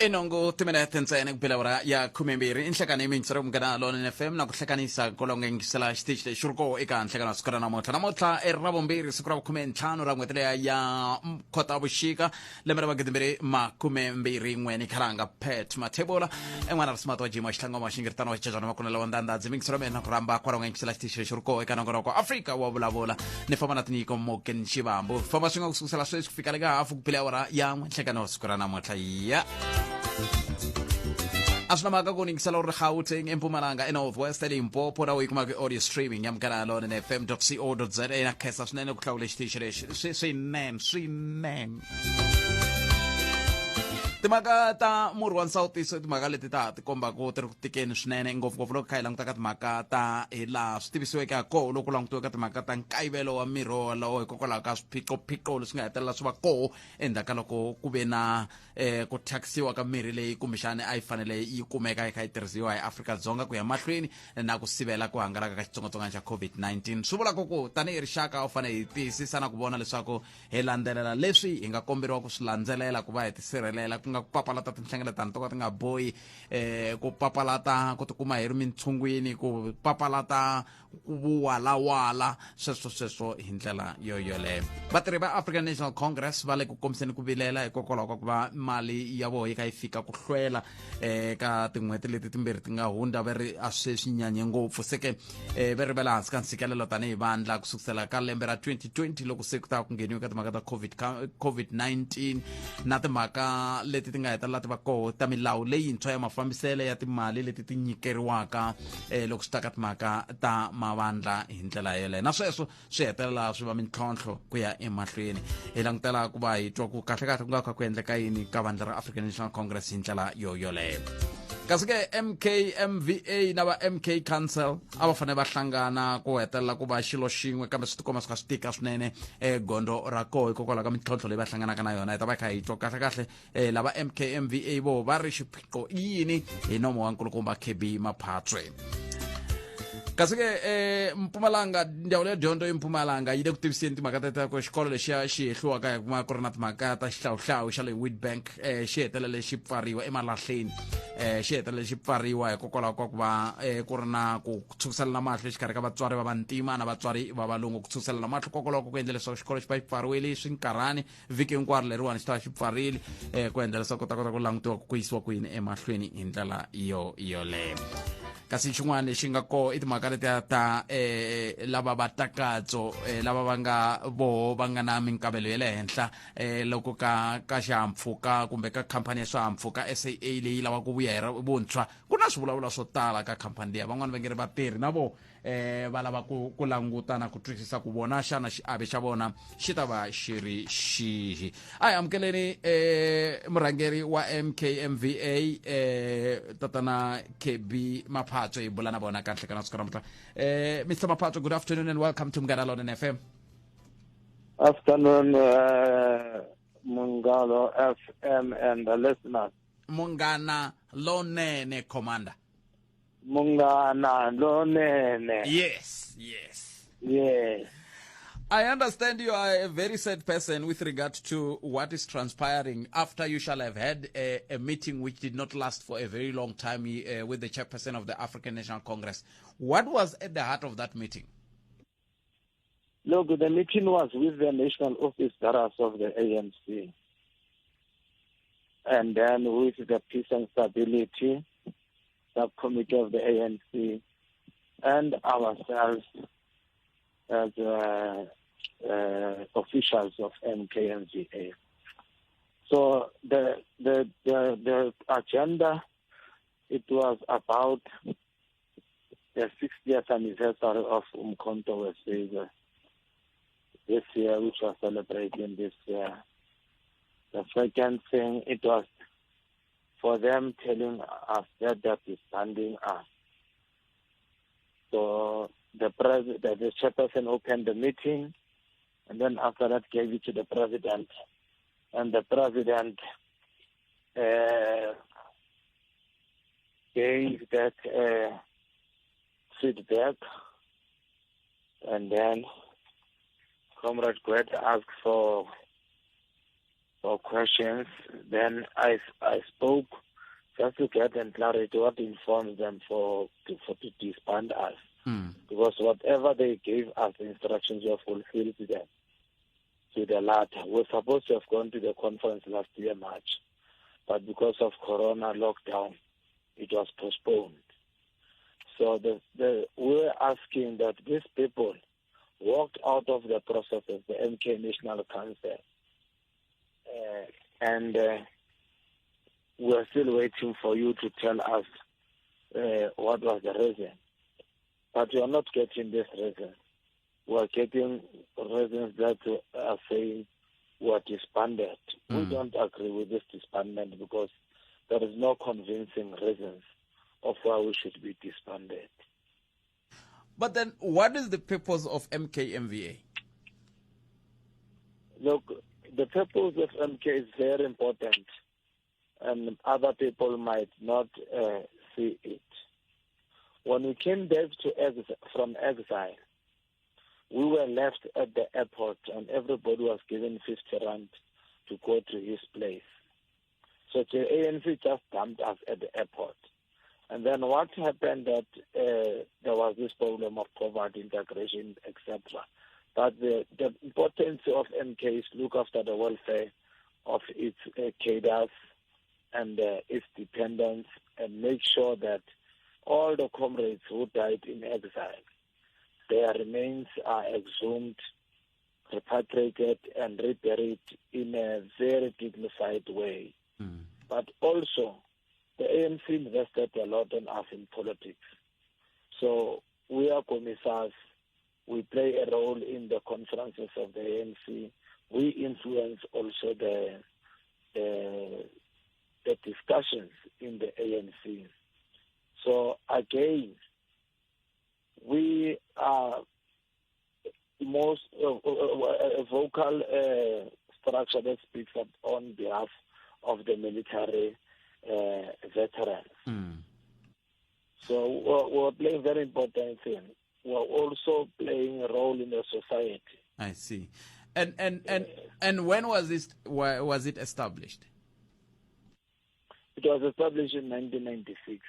I nhungu timinete ntsena ku bela awara ya khumembirhi i nhlekani yingisela Munghana Lonene FM na ku hlekanisa kolongo yingisela xitichi lexi ri koho eka nhlekani wa siku ra namuntlha. Namuntlha i Ravumbirhi, siku ra vukhume-ntlhanu ra n'hweti leya ya Khotavuxika, lembe ra magidimbirhi makume-mbirhi n'we. Ni khalanga Pat Mathebula, en'wana ra Smart wa Jima Xihlangoma Xingiritano wa Xichechana Makunela wa Ndandadzi. Mingiselo mina ku rhamba kwalaho nga yingisela xitichi lexi ri koho eka nongonoko Afrika wa vulavula. Ni famba na Tinyiko Morgan Xivambu. Famba swi nga ku sukusela sweswi ku fika le ka hafu ku bile awara ya n'we nhlekani wa siku ra namuntlha. Ya a swi na mhaka ku ningisela u ri Gauteng, eMpumalanga, eNorth West, eLimpopo, na u yi kumaka audio streaming ya Munghana Lonene FM co za. Na khensa swinene ku hlawula xitichi lexi. Swi swinene swinene. Timhaka ta murhi wa nsawutiso i timhaka leti ta ha tikombaku ti ri ku tikeni swinene, ngopfungopfu loko kha hi languta ka timhaka ta hi laha swi tivisiweke ha koho loko ku langutiwe ka timhaka ta nkayivelo wa mirhi wolowo hikokwalaho ka swiphiqophiqo leswi nga hetelela swi va koho endzhaku ka loko ku ve na ku thyakisiwa ka mirhi leyi kumbexani a yi fanele yi kumeka yi kha yi tirhisiwa hi Afrika-Dzonga ku ya mahlweni na ku sivela ku hangalaka ka xitsongwatsongwana xa COVID-19. Swi vula ku ku tanihi rixaka u fanele hi tiyisisa na ku vona leswaku hi landzelela leswi hi nga komberiwa ku swi landzelela ku va hi tisirhelela, ku nga ku papalata tinhlengeletano to ka ti nga bohi, ku papalata ku tikuma hi ri mintshungwini, ku papalata ku vuwalawala, sweswo sweswo hi ndlela yo yoleyo. Vatirhi va African National Congress va le ku kombiseni ku vilela hikokwalaho ka ku va mali ya vona yi kha yi fika ku hlwela ka tin'hweti leti timbirhi ti nga hundza. Va ri a sweswi nyanye ngopfu se ke va ri va le hansi ka ntshikelelo tanihi vandla ku sukusela ka lembe ra 2020 loko se ku ta ku ngheniwe ka timhaka ta COVID-19 na timhaka leti ti nga hetelela ti va koho ta milawu leyintshwa ya mafambiselo ya timali leti ti nyikeriwaka loko swi ta ka timhaka ta mavandla hi ndlela yoleyo, na sweswo swi hetelela swi va mintlhontlho ku ya emahlweni. Hi langutela ku va hi twa ku kahlekahle ku nga kha ku endleka yini ka vandla ra African National Congress hi ndlela yo yoleyo. Kasi ke MKMVA na va MK Council a va fanele va hlangana ku hetelela ku va xilo xin'we, kambe swi tikomba swi kha swi tika swinene gondzo ra koho hikokwalaho ka mintlhontlho leyi va hlanganaka na yona. Hi ta va kha hi twa kahlekahle lava MKMVA vo va ri xiphiqo i yini hi nomo wa nkulukumba KB Maphatswe. Kasi ke Mpumalanga, ndzawulo ya dyondzo eMpumalanga yi le ku tiviseni timhaka ta ku xikolo lexiya xi hehliwaka hi kuma ku ri na timhaka ta xihlawuhlawu xa le Witbank xi hetelele xi pfariwa emalahleni, xi hetelele xi pfariwa hikokwalaho ka ku va ku ri na ku tshukiselana mahlo exikarhi ka vatswari va vantima na vatswari va valungu. Ku tshukiselana mahlo kokwalaho ku endle leswaku xikolo xi va xi pfariwile swinkarhani, vhiki hinkwaro leriwani xi ta va xi pfarile ku endla leswaku ku ta kota ku langutiwa ku yisiwa ku yini emahlweni hi ndlela yo yoleyo. Kasi xin'wana lexi nga koho i timhaka letiya ta lava va takatso lava va nga voho va nga na minkavelo ya le henhla loko ka xihahampfhuka kumbe ka khampani ya swihahampfhuka SAA leyi lavaka ku vuya hi vuntshwa. Ku na swivulavula swo tala ka khampani liya, van'wani va nge ri vatirhi na vo va lava ku languta na ku twisisa ku vona xana xiave xa vona xi ta va xi ri xihi. A hi amukeleni murhangeri wa MKMVA tatana KB Maphatso, hi bula na vona kahle kana siku namuntlha. Mr Maphatso, good afternoon and welcome to Munghana Lonene FM. Afternoon, Munghana FM and the listeners. Munghana Lonene, Commander. Munghana Lonene. Yes, yes. Yes. I understand you are a very sad person with regard to what is transpiring after you shall have had a meeting which did not last for a very long time with the chairperson of the African National Congress. What was at the heart of that meeting? Look, the meeting was with the national office bearers of the ANC, and then with the Peace and Stability Subcommittee of the ANC, and ourselves as officials of MKMVA. So the agenda, it was about the 60th anniversary of Umkhonto weSizwe this year, which was celebrating this year. The second thing, it was for them telling us that they're disbanding us. So the chairperson opened the meeting, and then after that gave it to the president. And the president gave that feedback, and then Comrade Gwede asked for for questions. Then I spoke just to get them clarity what informs them to disband us. Because whatever they gave us, the instructions, we have fulfilled them to the latter. We're supposed to have gone to the conference last year, March, but because of Corona lockdown, it was postponed. So we're asking that these people walked out of the process of the MK National Council, and we're still waiting for you to tell us what was the reason. But we are not getting this reason. We are getting reasons that are saying we are disbanded. We don't agree with this disbandment because there is no convincing reasons of why we should be disbanded. But then, what is the purpose of MKMVA? Look, the purpose of MK is very important, and other people might not see it. When we came back from exile, we were left at the airport and everybody was given 50 rand to go to his place. So the ANC just dumped us at the airport. And then what happened that there was this problem of poverty, integration, etc. But the importance of MK is look after the welfare of its cadres and its dependents, and make sure that all the comrades who died in exile, their remains are exhumed, repatriated, and reburied in a very dignified way. But also, the ANC invested a lot on us in politics. So we are commissars. We play a role in the conferences of the ANC. We influence also the discussions in the ANC. So again, we are most a vocal structure that speaks up on behalf of the military veterans. So we're playing a very important thing. We're also playing a role in the society. I see. And when was this? Was it established? It was established in 1996.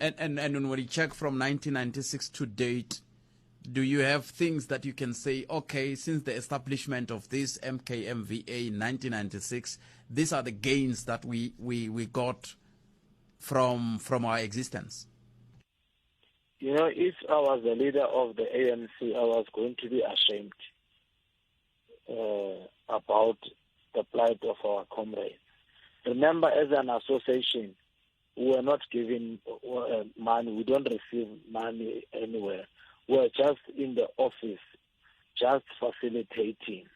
And when you check from 1996 to date, do you have things that you can say, okay, since the establishment of this MKMVA in 1996, these are the gains that we got from our existence? You know, if I was the leader of the ANC, I was going to be ashamed about the plight of our comrades. Remember, as an association, we are not giving money. We don't receive money anywhere. We are just in the office, just facilitating.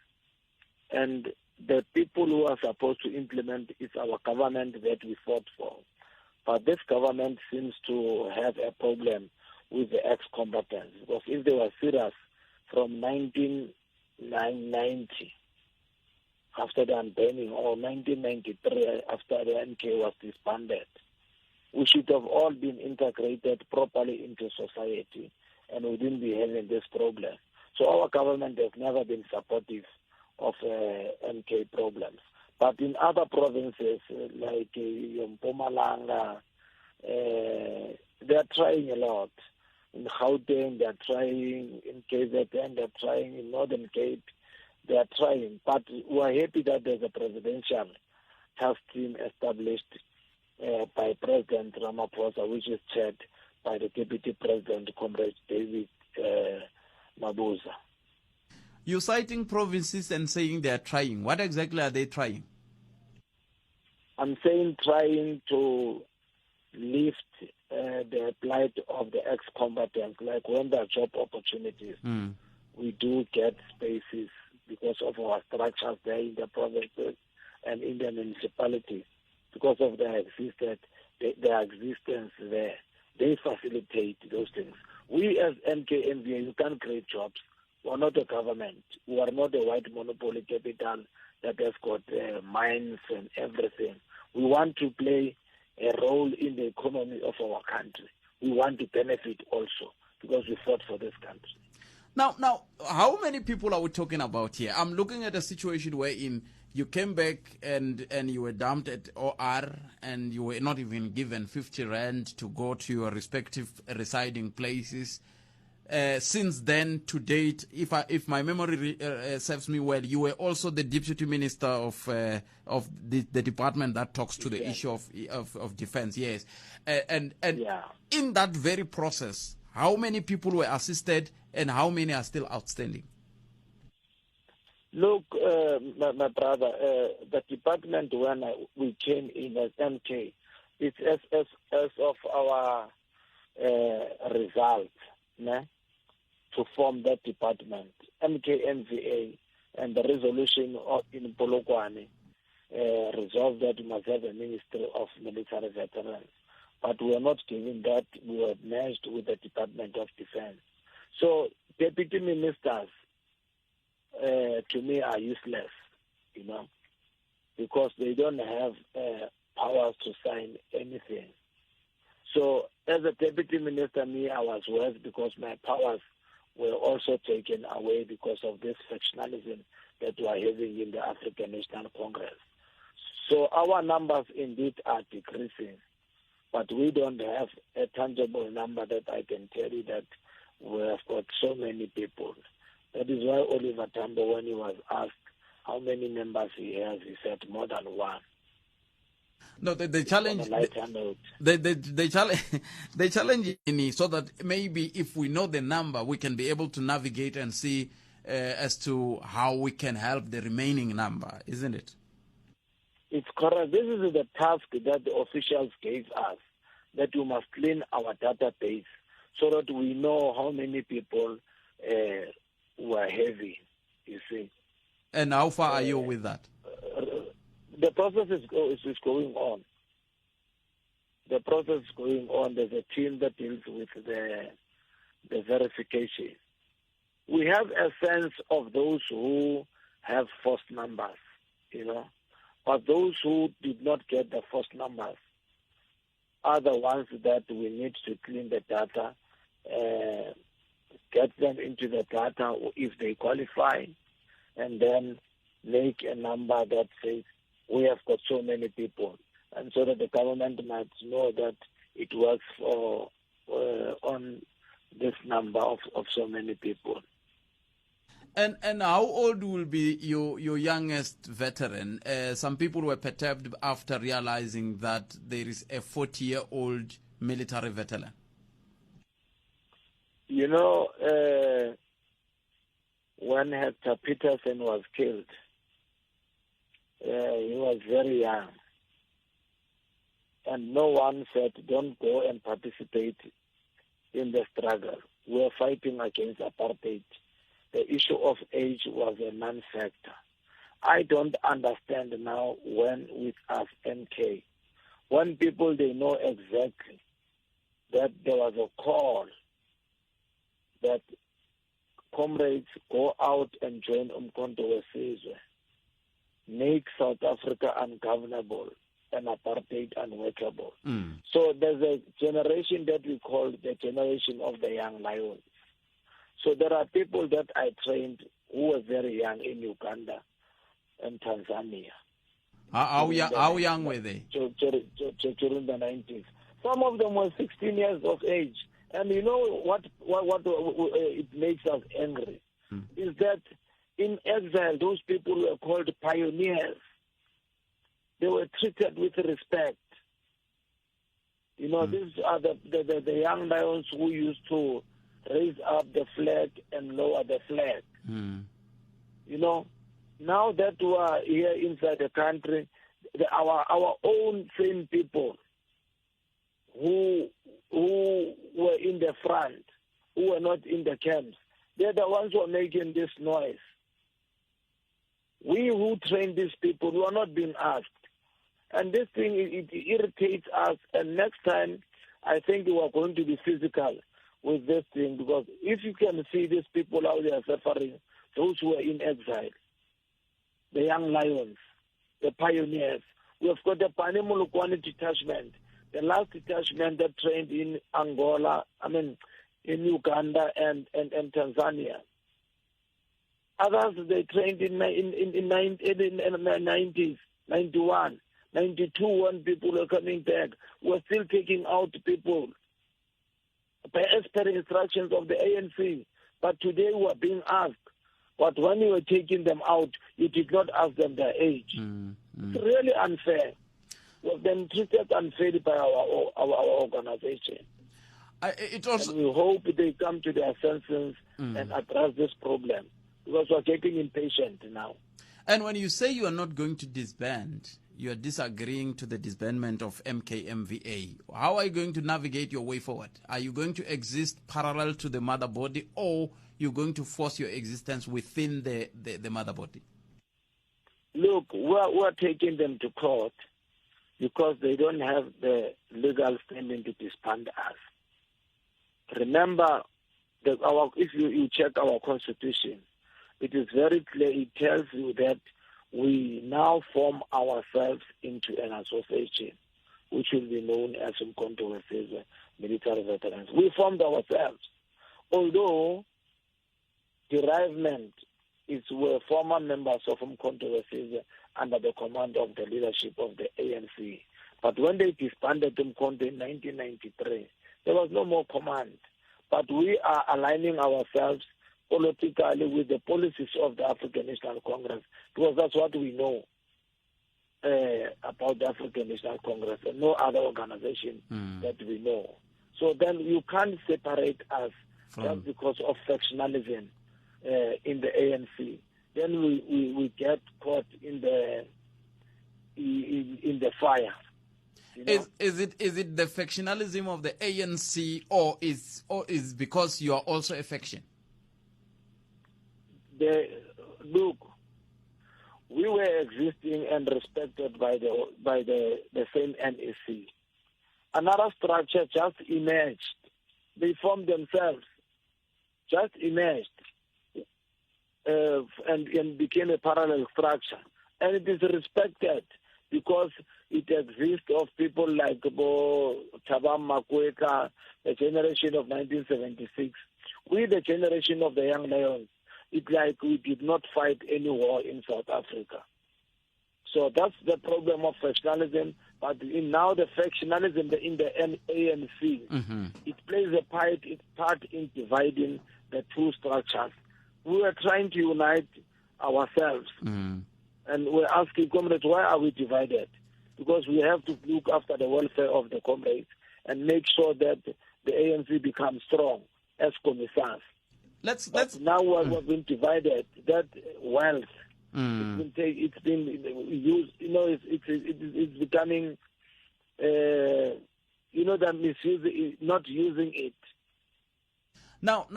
And the people who are supposed to implement is our government that we fought for. But this government seems to have a problem with the ex-combatants, because if they were serious from 1990, after the unbanning, or 1993, after the MK was disbanded, we should have all been integrated properly into society, and we wouldn't be having this problem. So our government has never been supportive of MK problems. But in other provinces, like Mpumalanga, they are trying a lot. In Gauteng, they are trying. In KZN, they are trying. In Northern Cape, they are trying. But we are happy that there's a presidential task team established by President Ramaphosa, which is chaired by the Deputy President, Comrade David Mabuza. You're citing provinces and saying they are trying. What exactly are they trying? I'm saying trying to lift the plight of the ex-combatants, like when there are job opportunities, we do get spaces because of our structures there in the provinces and in the municipalities. Because of their existence there, they facilitate those things. We as MKMVA, you can't create jobs. We are not a government. We are not a white monopoly capital that has got mines and everything. We want to play a role in the economy of our country. We want to benefit also because we fought for this country. Now, how many people are we talking about here? I'm looking at a situation wherein you came back and you were dumped at OR and you were not even given 50 rand to go to your respective residing places. Since then to date, if my memory serves me well, you were also the deputy minister of the department that talks to the issue of defense. Yes, and in that very process, how many people were assisted and how many are still outstanding? Look, my brother, the department when we came in as MK, it's as of our result, né, to form that department, MKMVA, and the resolution in Polokwane resolved that we must have a Ministry of Military Veterans. But we are not given that. We were merged with the Department of Defense. So deputy ministers, to me, are useless, you know, because they don't have powers to sign anything. So as a deputy minister, me, I was worse because my powers were also taken away because of this factionalism that we are having in the African National Congress. So our numbers indeed are decreasing, but we don't have a tangible number that I can tell you that we have got so many people. That is why Oliver Tambo, when he was asked how many members he has, he said more than one. No, the challenge, the challenge is so that maybe if we know the number, we can be able to navigate and see as to how we can help the remaining number, isn't it? It's correct. This is the task that the officials gave us, that we must clean our database so that we know how many people were heavy, you see. And how far are you with that? The process is going on. The process is going on. There's a team that deals with the verification. We have a sense of those who have forced numbers, you know, but those who did not get the forced numbers are the ones that we need to clean the data, get them into the data if they qualify, and then make a number that says we have got so many people, and so that the government might know that it works for on this number of so many people. And how old will be your youngest veteran? Some people were perturbed after realizing that there is a 40-year-old military veteran. You know, when Hector Peterson was killed, he was very young. And no one said, don't go and participate in the struggle. We are fighting against apartheid. The issue of age was a non-factor. I don't understand now when with us MK, when people, they know exactly that there was a call that comrades go out and join Umkhonto weSizwe, make South Africa ungovernable and apartheid unworkable. Mm. So there's a generation that we call the generation of the young lions. So there are people that I trained who were very young in Uganda and Tanzania. How young were they? During the 90s. Some of them were 16 years of age. And you know what it makes us angry is that in exile, those people were called pioneers. They were treated with respect. You know, these are the young lions who used to raise up the flag and lower the flag. Mm. You know, now that we are here inside the country, our own same people who were in the front, who were not in the camps, they're the ones who are making this noise. We who train these people, we are not being asked. And this thing, it irritates us. And next time, I think we are going to be physical with this thing, because if you can see these people out there suffering, those who are in exile, the young lions, the pioneers. We have got the Pane Molokwane detachment, the last detachment that trained in Angola, I mean, in Uganda and Tanzania. Others, they trained in the 90s, 91, 92, when people were coming back. We're still taking out people as per instructions of the ANC. But today we are being asked, but when you were taking them out, you did not ask them their age. It's really unfair. We've been treated unfairly by our organization. And we hope they come to their senses and address this problem, because we're getting impatient now. And when you say you are not going to disband, you are disagreeing to the disbandment of MKMVA. How are you going to navigate your way forward? Are you going to exist parallel to the mother body, or you're going to force your existence within the mother body? Look, we're taking them to court because they don't have the legal standing to disband us. Remember, that if you check our constitution, it is very clear. It tells you that we now form ourselves into an association, which will be known as Umkhonto weSizwe Military Veterans. We formed ourselves. Although derivement is were former members of Umkhonto weSizwe under the command of the leadership of the ANC. But when they disbanded Umkhonto in 1993, there was no more command. But we are aligning ourselves politically with the policies of the African National Congress, because that's what we know about the African National Congress and no other organization that we know. So then you can't separate us just because of factionalism in the ANC. Then we get caught in the fire. You know? Is it the factionalism of the ANC, or is because you are also a faction? Look, we were existing and respected by the same NEC. Another structure just emerged. They formed themselves, just emerged, and became a parallel structure. And it is respected because it exists of people like Bo Thabang Makwetla, the generation of 1976. We, the generation of the Young Lions, it's like we did not fight any war in South Africa. So that's the problem of factionalism. But now the factionalism in the ANC, it plays a part in dividing the two structures. We are trying to unite ourselves. And we're asking comrades, why are we divided? Because we have to look after the welfare of the comrades and make sure that the ANC becomes strong as commissars. Now we've been divided. That wealth, it's been used. You know, it's becoming, that misuse, not using it. Now,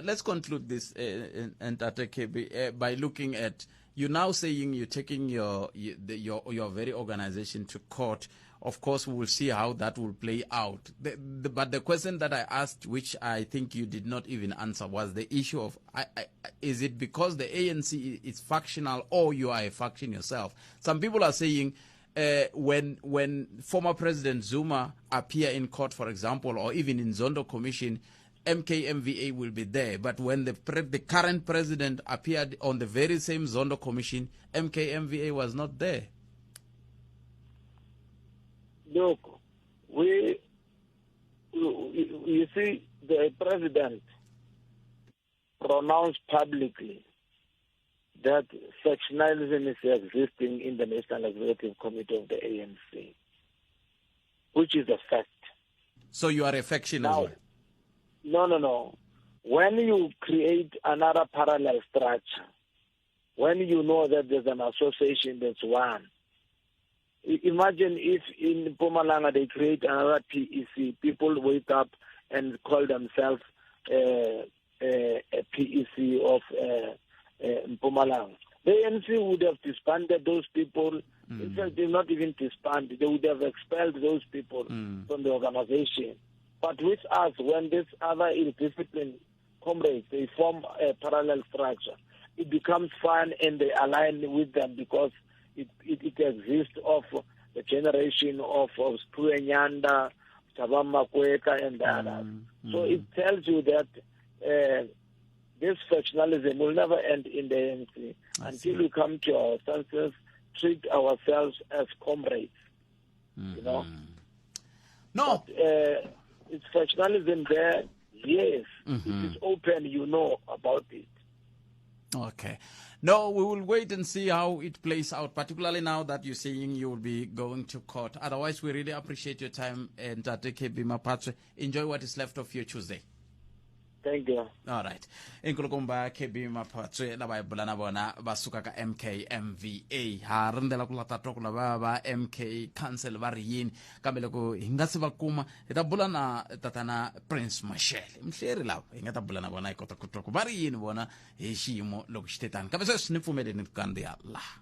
let's conclude this, Ntate Kebby, by looking at you now saying you're taking your very organization to court. Of course, we will see how that will play out. But the question that I asked, which I think you did not even answer, was the issue of, is it because the ANC is factional or you are a faction yourself? Some people are saying when former President Zuma appear in court, for example, or even in Zondo Commission, MKMVA will be there. But when the current president appeared on the very same Zondo Commission, MKMVA was not there. Look, you see, the president pronounced publicly that factionalism is existing in the National Executive Committee of the ANC, which is a fact. So you are a faction as well? No. When you create another parallel structure, when you know that there's an association that's one, imagine if in Mpumalanga they create another PEC, people wake up and call themselves a PEC of Mpumalanga. The ANC would have disbanded those people. In fact, they not even disbanded. They would have expelled those people from the organization. But with us, when this other ill-disciplined comrades, they form a parallel structure, it becomes fun and they align with them because it exists of the generation of Siphiwe Nyanda, Thabang Makweka and the others. So it tells you that this factionalism will never end in the ANC until we come to our senses, treat ourselves as comrades. You know? No. But, it's factionalism there, yes. It is open, you know about it. Okay. No, we will wait and see how it plays out, particularly now that you're saying you will be going to court. Otherwise, we really appreciate your time, and Ntate KB Maphatsoe. Enjoy what is left of your Tuesday. Thank you. All right. Inkulukumba KB Maphatsoe lava hi bula na vona va suka ka MKMVA. Ha rindzela ku lata twa ku lava va MK Council va ri yini, kambe loko hi nga se va kuma hi ta bula na tatana Prince Mashele, mhleri lava hi nga ta bula na vona hi kota ku twa ku va ri yini vona hi xiyimo loko xi te tani. Kambe sweswi ni pfumeleni ku kandziya laha.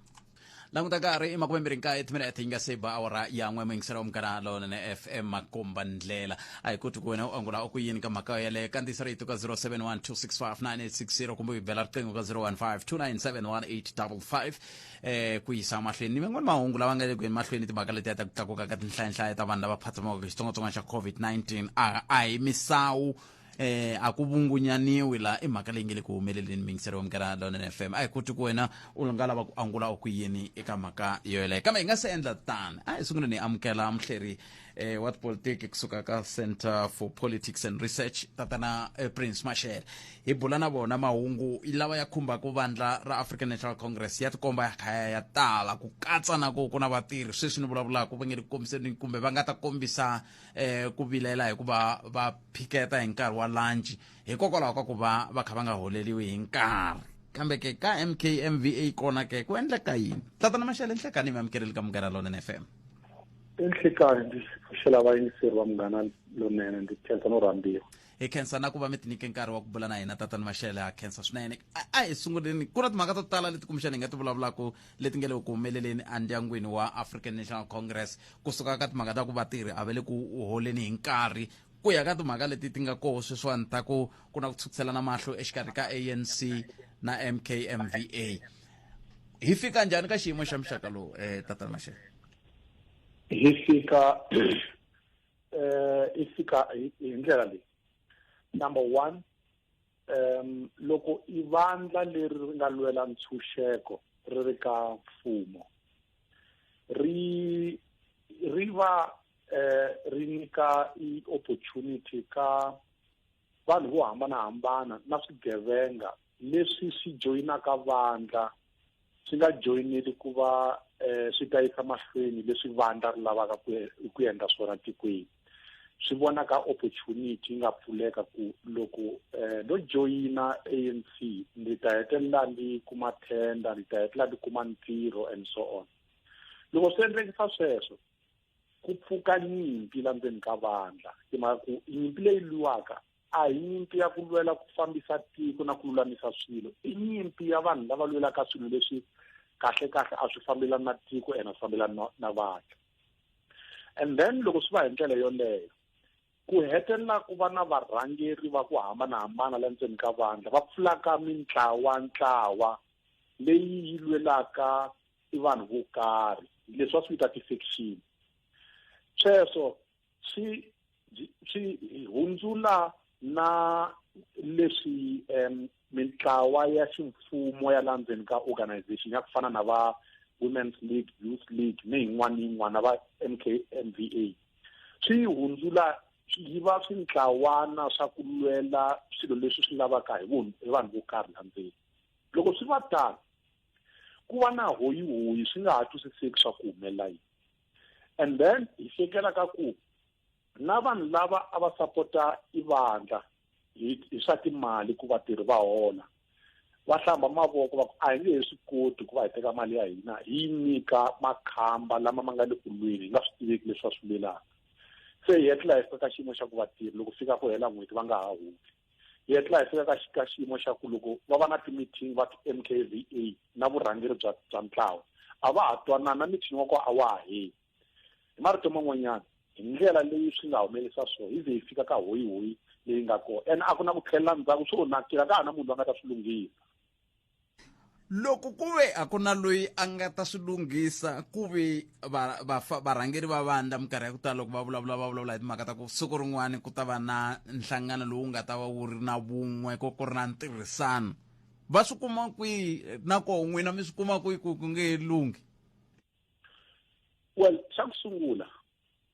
Languta nkarhi i 29 timinete yi nga se ba awara ya 1, muyingiseri wa Munghana Lonene FM, makomba ndlela. A hi koti ku wena u angula u ku yini ka mhaka yaleyo. Kandziyisa rito ka 0712659860 kumbe u yi bela riqingho ka 015 297 1855 ku yisa mahlweni ni man'wani mahungu lama nga le ku yeni mahlweni. Timhaka letiya ta ku tlakuka ka tinhlayanhlaya ta vanhu lava phatsamaka hi xitsongwatsongwana xa COVID-19, a hi misawu, a ku vungunyaniwi la, i mhaka leyi nge le ku humeleleni. Muyingiseri wa Munghana Lonene FM, a hi koti ku wena u nga lava ku angula u ku yini eka mhaka yoyeleyo, kambe hi nga se endla tani, a hi sunguleni hi amukela muhleri wa tipolitiki kusuka ka Center for Politics and Research, tatana Prince Mashele. Hi bula na vona mahungu lawa ya khumbaka vandla ra African National Congress, ya tikomba ya khaya ya tala ku katsa na ku ku na vatirhi sweswi ni vulavulaka va nge le ku kombiseni kumbe va nga ta kombisa ku vilela hikuva va phiketa hi nkarhi wa lunch hikokwalaho ka ku va va kha va nga holeliwi hi nkarhi. Kambe ke ka MKMVA kona ke ku endleka yini? Tatana Mashele, nhlekani, mi amukeleli ka Munghana Lonene FM. Enhlekani, ndzi pfuxela vayingiseri va Munghana Lonene, ndzi khensa no rhambiwa. Hi khensa na ku va mi tinike nkarhi wa ku bula na hina, tatana Mashele, ha khensa swinene. A hi sunguleni, ku na timhaka to tala leti kumbexana hi nga ti vulavulaka leti nga le ku humeleleni endyangwini wa African National Congress, kusuka ka timhaka ta ku vatirhi a va le ku holeni hi nkarhi, ku ya ka timhaka leti ti nga koho sweswiwani ta ku ku na ku tshukiselana mahlo exikarhi ka ANC na MKMVA. Hi fika njhani ka xiyimo xa muxaka lowu, tatana Mashele? Hi fika i fika hi ndlela leyi. Number one, loko i vandla leri ri nga lwela ntshunxeko ri ri ka mfumo, ri va ri nyika i opportunity ka vanhu vo hambanahambana na swigevenga leswi swi joyinaka vandla, swi nga joyineli ku va swi ta yisa mahlweni leswi vandla ri lavaka ku endla swona tikweni. Swi vonaka opportunity yi nga pfuleka ku loko no joyina ANC, ndzi ta hetelela ndzi kuma tender, ndzi ta hetelela ndzi kuma ntirho and so on. Loko swi endlekisa sweswo, ku pfuka nyimpi la ndzeni ka vandla. Timhaka ku nyimpi leyi lwiwaka a hi nyimpi ya ku lwela ku fambisa tiko na ku lulamisa swilo, i nyimpi ya vanhu lava lwelaka swilo leswi kahle kahle a swi fambelani na tiko ene a swi fambelani na vandla. And then loko swi va hi ndlela yoleyo, ku hetelela ku va na varhangeri va ku hambanahambana la ndzeni ka vandla, va pfulaka mintlawa ntlawa leyi yi lwelaka i vanhu vo karhi, leswi va swi vita ti-faction. Sweswo swi hundzula na leswi mintlawa ya ximfumo ya la ndzeni ka organization, ya ku fana na va Women's League, Youth League ni yin'wana ni yin'wana, na va MKMVA, swi hundzula yi va swintlawana swa ku lwela swilo leswi swi lavaka hi vanhu vo karhi la ndzeni. Loko swi va tano, ku va na hoyihoyi, swi nga ha twisiseki swa ku humelela yini. And then hi fikela ka ku na vanhu lava a va sapota i vandla hi swa timali ku vatirhi va hola, va hlamba mavoko, va ku a hi nge he swi koti ku va hi teka mali ya hina hi yi nyika makhamba lama ma nga le ku lweni, hi nga swi tiveki leswi va swi lwelaka. Se hi hetelela hi fika ka xiyimo xa ku vatirhi loko fika ku hela n'hweti va nga ha holi. Hi hetelela hi fika ka xiyimo xa ku loko va va na ti-meeting va MKVA na vurhangeri bya ntlawa, a va ha twanana, na meeting wa kona a wa ha heli. Hi marito man'wanyana, hi ndlela leyi swi nga humelerisa swona, hi ze hi fika ka hoyihoyi leyi nga kona, ene a ku na ku tlhelela ndzhaku, swi onhakile, a ka ha na munhu loyi a nga ta swi lunghisa. Loko ku ve a ku na loyi a nga ta swi lunghisa, ku ve varhangeri va vandla minkarhi ya ku tala loko va vulavula, va vulavula hi timhaka ta ku siku rin'wana ku ta va na nhlangano lowu nga ta va wu ri na vun'we, ku ku ri na ntirhisano. Va swi kuma kwihi na koho n'wina mi swi kuma kwihi ku ku nge lunghi? Well, xa ku sungula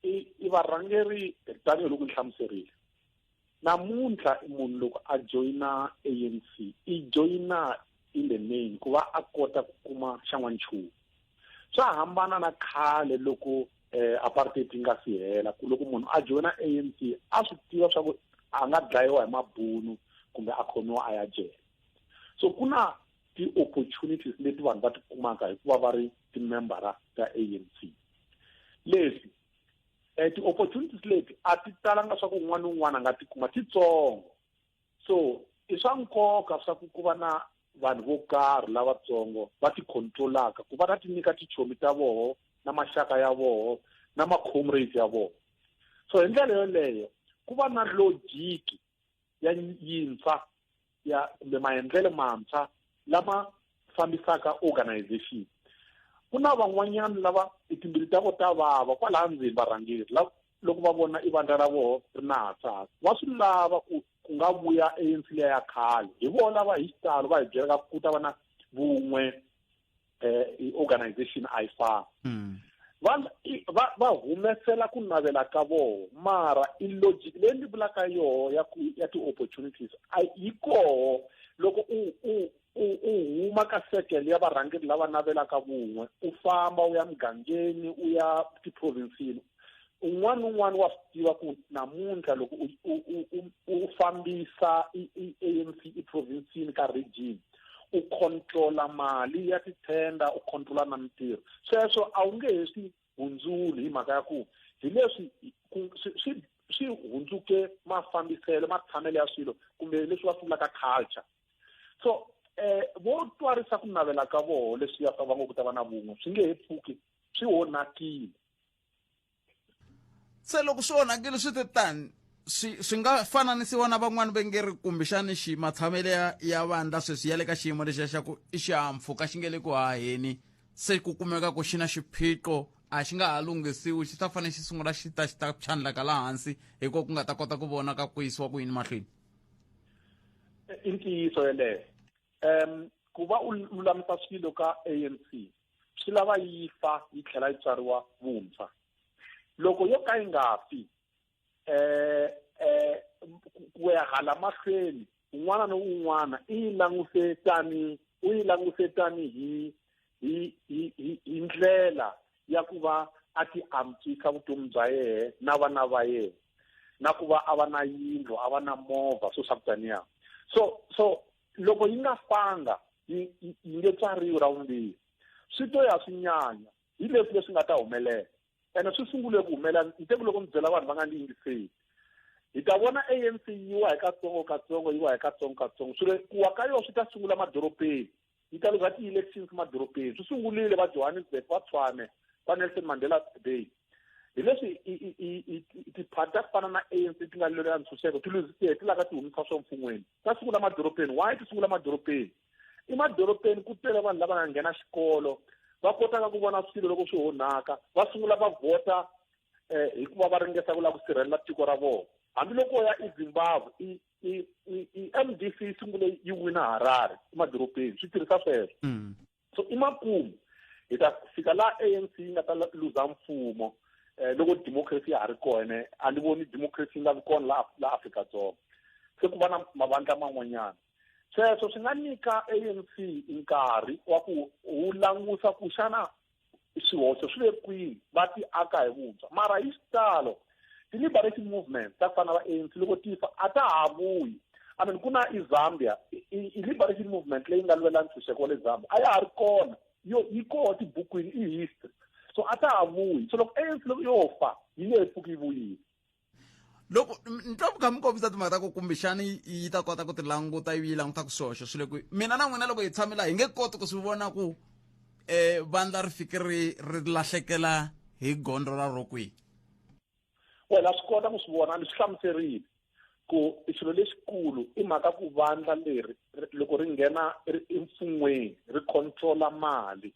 i varhangeri tanihiloko ni hlamuserile. Namuntlha munhu loko a joyina ANC i joyina in the name ku va a kota ku kuma xan'wanchumu. Swa hambana na khale loko apartheid yi nga si hela, ku loko munhu a joyina ANC a swi tiva swa ku a nga dlayiwa hi mabunu kumbe a khomiwa a ya jele. So ku na ti-opportunities leti vanhu va ti kumaka hikuva va ri timembara ta ANC. Leswi ti-opportunities leti a ti talanga swa ku un'wana na un'wana a nga ti kuma, titsongo. So i swa nkoka swa ku ku va na vanhu vo karhi lavatsongo va ti controlaka ku va ta ti nyika tichomi ta voho na maxaka ya voho na ma-comrades ya voho. So hi ndlela yoleyo ku va na logic ya yintshwa ya kumbe maendlelo mantshwa lama fambisaka organization. Ku na van'wanyana lava timbilu ta vona ta vava kwalaha ndzeni varhangeri loko va vona i vandla ra voho ri na hasahasa, va swi lava ku ku nga vuya ANC liya ya khale. Hi vona lava hi xitalo va hi byelaka ku ta va na vun'we, organization a yi fani. Va humesela ku navela ka voho, mara i logic leyi ni vulaka yoho ya ku ya ti-opportunities a yi koho loko u huma ka circle ya varhangeri lava navelaka vun'we, u famba u ya mugangeni, u ya tiprovinsini, un'wana na un'wana wa swi tiva ku namuntlha loko u fambisa i ANC eprovinsini ka region, u controla mali ya tithenda, u controla na mintirho. Sweswo a wu nge he swi hundzuli hi mhaka ya ku hi leswi swi hundzuke mafambiselo, matshamelo ya swilo, kumbe leswi va swi vulaka culture. So vo twarisa ku navela ka voho leswiya swa va ngo ku ta va na vun'we, swi nge he pfuki swi onhakile. Se loko swi onhakile swi te tani, swi nga fananisiwa na van'wani va nge ri kumbexani xi matshamelo ya vandla sweswi ya le ka xiyimo lexiya xa ku i xihahampfhuka xi nge le ku haheni, se ku kumeka ku xi na xiphiqo, a xi nga ha lunghisiwi, xi ta fanele xi sungula xi ta xi ta phyandlaka laha hansi, hikuva ku nga ta kota ku vona ka ku yisiwa ku yini mahlweni. I ntiyiso yeleyo. Ku va u lulamisa swilo ka ANC swi lava yi fa yi tlhela yi tswariwa vuntshwa. Loko yo ka yi nga fi, ku ya hala mahlweni un'wana na un'wana i yi languse tani, u yi languse tani hi ndlela ya ku va a ti antswisa vutomi bya yena na vana va yena, na ku va a va na yindlu, a va na movha, swo swa ku taniya. So loko yi nga fanga, yi nge tswariwi ra vumbirhi, swi to ya swi nyanya hi leswi leswi nga ta humelela. Ene swi sungule ku humelela, ni te ku loko ni byela vanhu va nga ni yingiseli, hi ta vona ANC yi wa hi katsongo katsongo, yi wa hi katsongo katsongo. Swilo ku wa ka yona swi ta sungula madorobeni, yi ta loko ti-elections madorobeni. Swi sungurile va Johannesburg, va Tshwane, va Nelson Mandela Bay. Hi leswi tiphati ta ku fana na ANC ti nga lwela ntshunxeko ti luzisiwe, ti lava ti humisa swa mfun'weni. Ta sungula madorobeni. Why ti sungula madorobeni? I madorobeni ku tele vanhu lava nga nghena xikolo, va kotaka ku vona swilo loko swi onhaka, va sungula va vhota hikuva va ringesa ku lava ku sirhelela tiko ra vona. Hambiloko u ya eZimbabwe, i MDC yi sungule yi wina Harare emadorobeni, swi tirhisa sweswo. So i makumu hi ta fika laha ANC yi nga ta luza mfumo, loko democracy ya ha ri kona. A ni voni democracy yi nga vi kona laha Afrika-Dzonga, se ku va na mavandla man'wanyana. Sweswo swi nga nyika ANC nkarhi wa ku wu langusa ku xana swihoxo swi le kwini, va ti aka hi vuntshwa. Mara hi xitalo ti-liberation movement ta ku fana na va ANC loko ti fa a ta ha vuyi. I mean, ku na i Zambia, i liberation movement leyi nga lwela ntshunxeko wa le Zambia a ya ha ri kona, yo yi kona tibukwini, i history, so a ta ha vuyi. So loko ANC loko yo fa yi nge he pfuki yi vuyile. Loko ni twa kha mi kombisa timhaka ta ku kumbexani yi ta kota ku ti languta, yi languta ku swihoxo swi le kwihi, mina na n'wina loko hi tshame laha hi nge koti ku swi vona ku vandla ri fike ri lahlekela hi gondzo ra ro kwihi. Wena swi kota ku swi vona, ni swi hlamuserile. Ku xilo lexikulu i mhaka ku vandla leri loko ri nghena emfun'weni ri controla mali.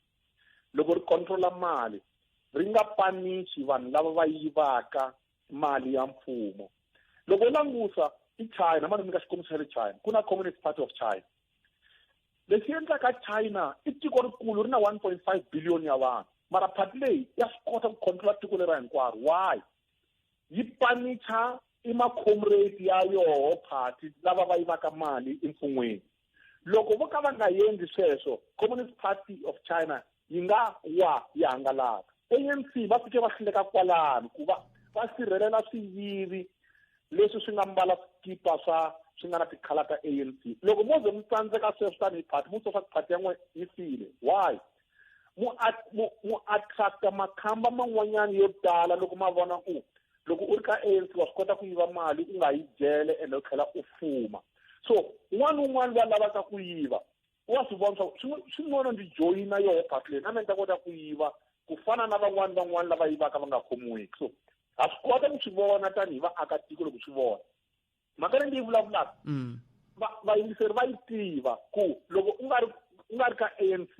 Loko ri controla mali ri nga panichi vanhu lava va yivaka mali ya mfumo. Loko u langusa i China, mani nyika xikombiso xa le China, ku na Communist Party of China. Lexi endlaka China i tiko rikulu ri na 1.5 billion ya vanhu, mara party leyi ya swi kota ku controla tiko lera hinkwaro. Why? Yi panicha i ma-comrade ya yoho party lava va yivaka mali emfun'weni. Loko vo ka va nga endli sweswo, Communist Party of China yi nga wa yi hangalaka. ANC va fike va hluleka kwalano ku va va sirhelela swiyivi leswi swi nga mbala swikipa swa swi nga na tikhala ta ANC. Loko mo ze mi tsandzeka sweswo tanihi party, mo twa swa ku party ya n'we yi file. Why? Mu attracta makhamba man'wanyana yo tala loko ma vona ku loko u ri ka ANC wa swi kota ku yiva mali u nga yi jele ende u tlhela u fuma. So un'wana na un'wana loyi a lavaka ku yiva wa swi vona swa ku swi ngcono ndzi joyina yoho party leyi na mina ni ta kota ku yiva ku fana na van'wani van'wani lava yivaka va nga khomiwiki. So ha swi kota ku swi vona tanihi vaakatiko loko swi vona mhaka leyi ndzi yi vulavulaka, vayingiseri va yi tiva ku loko u nga ri ka ANC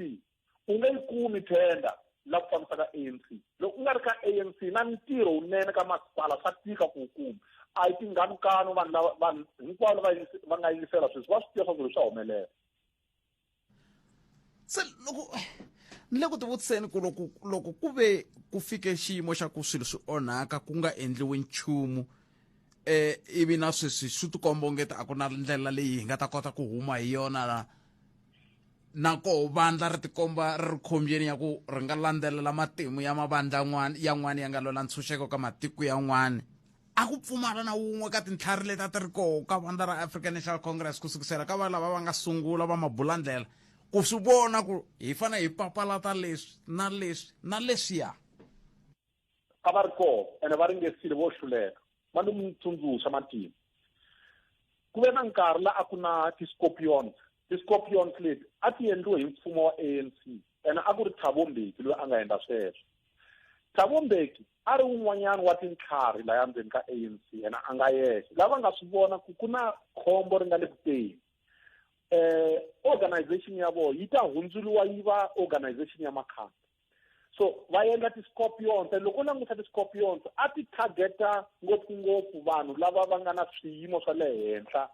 u nge yi kumi tender la ku fambisaka ANC. Loko u nga ri ka ANC na ntirho wunene ka masipala swa tika ku wu kuma. A yi tinghanukano vanhu lava vanhu hinkwavo lava va nga yingisela sweswi va swi tiva swa ku leswi swa humelela. Se loko ni le ku tivutiseni ku loko ku ve ku fike xiyimo xa ku swilo swi onhaka ku nga endliwi nchumu, ivi na sweswi swi tikomba ongeti a ku na ndlela leyi hi nga ta kota ku huma hi yona la, na koho vandla ri tikomba ri ri khombyeni ya ku ri nga landzelela matimu ya mavandla n'wana yan'wana ya nga lwela ntshunxeko ka matiko yan'wana. A ku pfumala na wun'we ka tintlhari leti a ti ri koho ka vandla ra African National Congress ku sukisela ka va lava va nga sungula va mabulandlela ku swi vona ku hi fanele hi papalata leswi na leswi na leswiya. A va ri koho ene va ringesile vo hluleka. Va ni mi tsundzuxa matimu. Ku ve na nkarhi la a ku na ti-scorpions. Ti-scorpions leti a ti endliwe hi mfumo wa ANC ene a ku ri Thabo Mbeki loyi a nga endla sweswo. Thabo Mbeki a ri wun'wanyana wa tintlhari laya ndzeni ka ANC ene a nga yexe. Lava nga swi vona ku ku na khombo ri nga le ku teni. Organization ya vona yi ta hundzuriwa yi va organization ya makhamba. So va endla ti-scorpions. Loko u languta ti-scorpions a ti targeta ngopfungopfu vanhu lava va nga na swiyimo swa le henhla.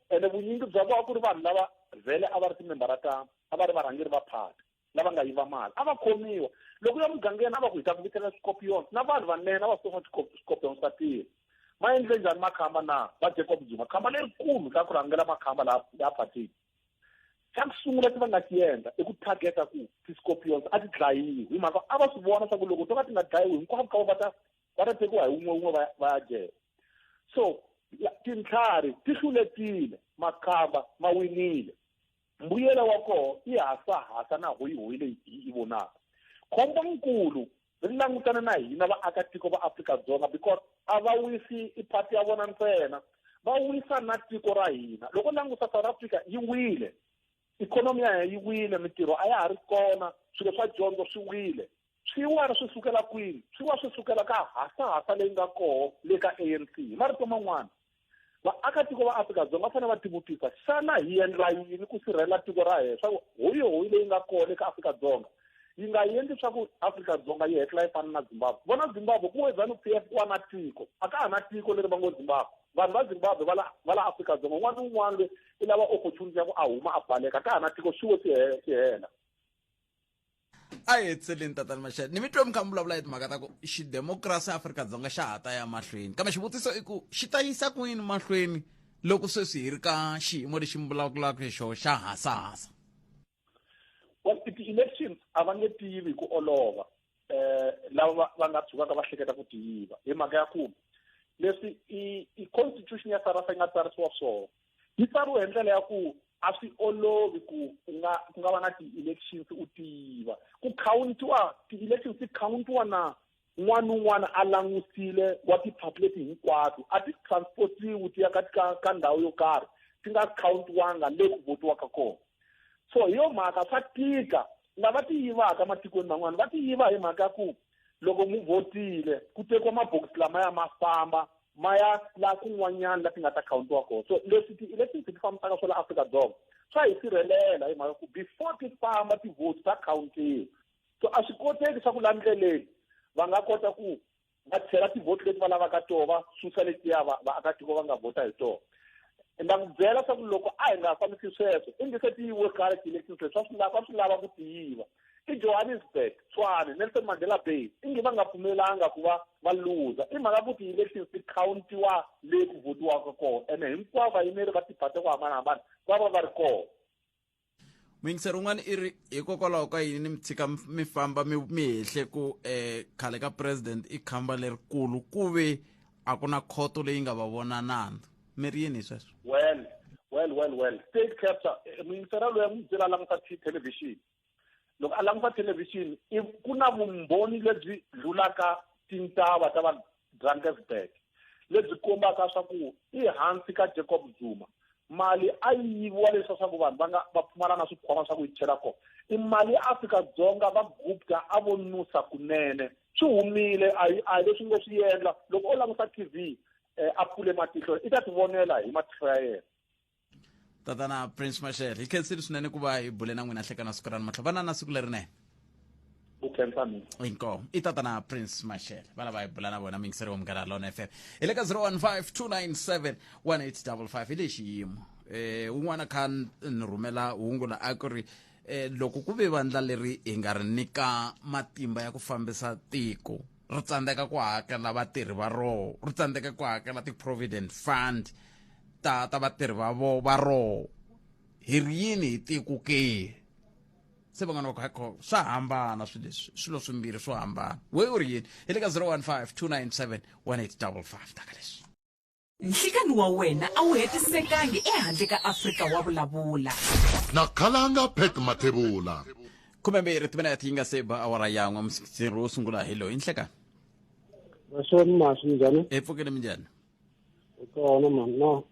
Ene vunyingi bya vona ku ri vanhu lava vhele a va ri timembara ta a va ri varhangeri va party lava nga yiva mali a va khomiwa. Loko ya mugangeni a va ku hi ta ku vitana scorpions na vanhu vanene a va swi tiva scorpions ta tirha. Ma endle njhani makhamba na va Jacob Zuma, khamba lerikulu la ku rhangela makhamba la party. Xa ku sungula lexi va nga xi endla i ku targeta ku ti-scorpions a ti dlayiwi hi mhaka a va swi vona swa ku loko to ka ti nga dlayiwi hinkwavo ka va ta tekiwa hi wun'we wun'we va ya jele. So tintlhari ti hluletile, makhamba ma winile. Mbuyelo wa koho i hasahasa na hoyihoyi leyi hi yi vonaka. Khombonkulu ri langutana na hina vaakatiko va Afrika-Dzonga because a va wisi i party ya vona ntsena, va wisa na tiko ra hina. Loko langusa South Africa yi wile, ikhonomi ya hina yi wile, mintirho a ya ha ri kona, swilo swa dyondzo swi wile. Swi wa swi sukela kwini? Swi wa swi sukela ka hasahasa leyi nga koho le ka ANC. Hi marito man'wana, vaakatiko va Afrika-Dzonga va fanele va tivutisa, xana hi endla yini ku sirhelela tiko ra hina swa ku hoyihoyi leyi nga koho le ka Afrika-Dzonga yi nga endli swa ku Afrika-Dzonga yi hetelela yi fana na Zimbabwe. Vona Zimbabwe ku we ZANU-PF ku wa na tiko, a ka ha na tiko leri va ngo Zimbabwe. Vanhu va Zimbabwe va la Afrika-Dzonga, un'wana na un'wana loyi i lava opportunity ya ku a huma a baleka, a ka ha na tiko, swi we swi hela. A hi hetseleni tatana Mashele, ni mi twe mi kha mi vulavula hi timhaka ta ku xidemokirasi Afrika-Dzonga xa ha ta ya mahlweni, kambe xivutiso i ku xi ta yisa kwini mahlweni loko sweswi hi ri ka xiyimo lexi mi vulavulaka hi xona xa hasahasa? Well, ti-elections a va nge tivi hi ku olova lava va nga tshukaka va hleketa ku ti yiva hi mhaka ya ku leswi i constitution ya South Africa yi nga tsarisiwa swona, yi tsariwe hi ndlela ya ku a swi olovi ku ku nga va na ti-elections u ti yiva. Ku count-iwa ti-elections ti count-iwa na un'wana na un'wana a langusile wa ti-party leti hinkwato, a ti transportiwi ti ya ka ndhawu yo karhi ti nga count-iwanga le ku votiwaka kona. So hi yo mhaka swa tika lava ti yivaka matikweni man'wana va ti yiva hi mhaka ya ku loko mu votile ku tekiwa mabokisi lamaya ma famba. Ma ya laha kun'wanyana la ti nga ta khawuntiwa kona. So leswi ti-elections ti fambisaka swa la Afrika-Dzonga swa hi sirhelela hi mhaka ku before ti famba ti-vote ta khawuntiwa. So a swi koteki swa ku la ndleleni va nga kota ku va chela tivhoti leti va lavaka toho, va susa letiya vaakatiko va nga vhota hi tona. Na ku byela swa ku loko a hi nga fambisi sweswo, i nge se ti yiwe khale ti-elections leswi, swa swi lava ku ti yiva. I Johannesburg, Tshwane, Nelson Mandela Bay, i nge va nga pfumelanga ku va va luza. I mhaka ku ti-elections ti khawuntiwa le ku votiwaka kona, ene hinkwavo vayimeri va tiphati ku hambanahambana va va va ri kona. Muyingiseri un'wana i ri, hikokwalaho ka yini mi tshika mi famba mi hehle ku khale ka president i khamba lerikulu, ku ve a ku na khoto leyi nga va vona nandzu? Mi ri yini hi sweswo? Well, well, well, well, state capture. Muyingiseri loyi a n'wi byela a languta television. Loko a languta television, i ku na vumbhoni lebyi dlulaka tintshava ta va Drakensberg, lebyi kombaka swa ku i hansi ka Jacob Zuma mali a yi yiviwa, leswi swa ku vanhu va nga va pfumala na swikhwama swa ku yi chela kona. I mali ya Afrika-Dzonga va Gupta a vo nusa kunene, swi humile. A hi leswi ngo swi endla. Loko o languta TV, a pfule matihlo, i ta ti vonela hi matihlo ya yena. Tatana Prince Mashele, hi khensile swinene ku va hi bule na n'wina hlekana siku ra namuntlha. Va na siku lerinene. Ku khensa mina. Inkomu. I tatana Prince Mashele va lava hi bula na vona, muyingiseri wa Munghana Lona FM, hi le ka 015 297 1855. Hi le xiyimo un'wana kha ni rhumela hungu la a ku ri loko ku ve vandla leri hi nga ri nyika matimba ya ku fambisa tiko ri tsandzeka ku hakela vatirhi va roho, ri tsandzeka ku hakela ti-provident fund ta vatirhi va vo va roho, hi ri yini hi tiko ke? Se van'wana va ku hakho swa hambana swilo leswi, swilo swimbirhi swo hambana. We u ri yini? Hi le ka 015 297 1855. Taka leswi. Nhlikani wa wena a wu hetisekangi ehandle ka Afrika wa vulavula. Na khalanga Pat Mathebula. 12 timinete yi nga se ba awara yan'we. Musikiri wo sungula hi loyi. Nhlekani. Vasoni masu, minjhani? Hi pfukile, minjhani? Hi kona mani. No,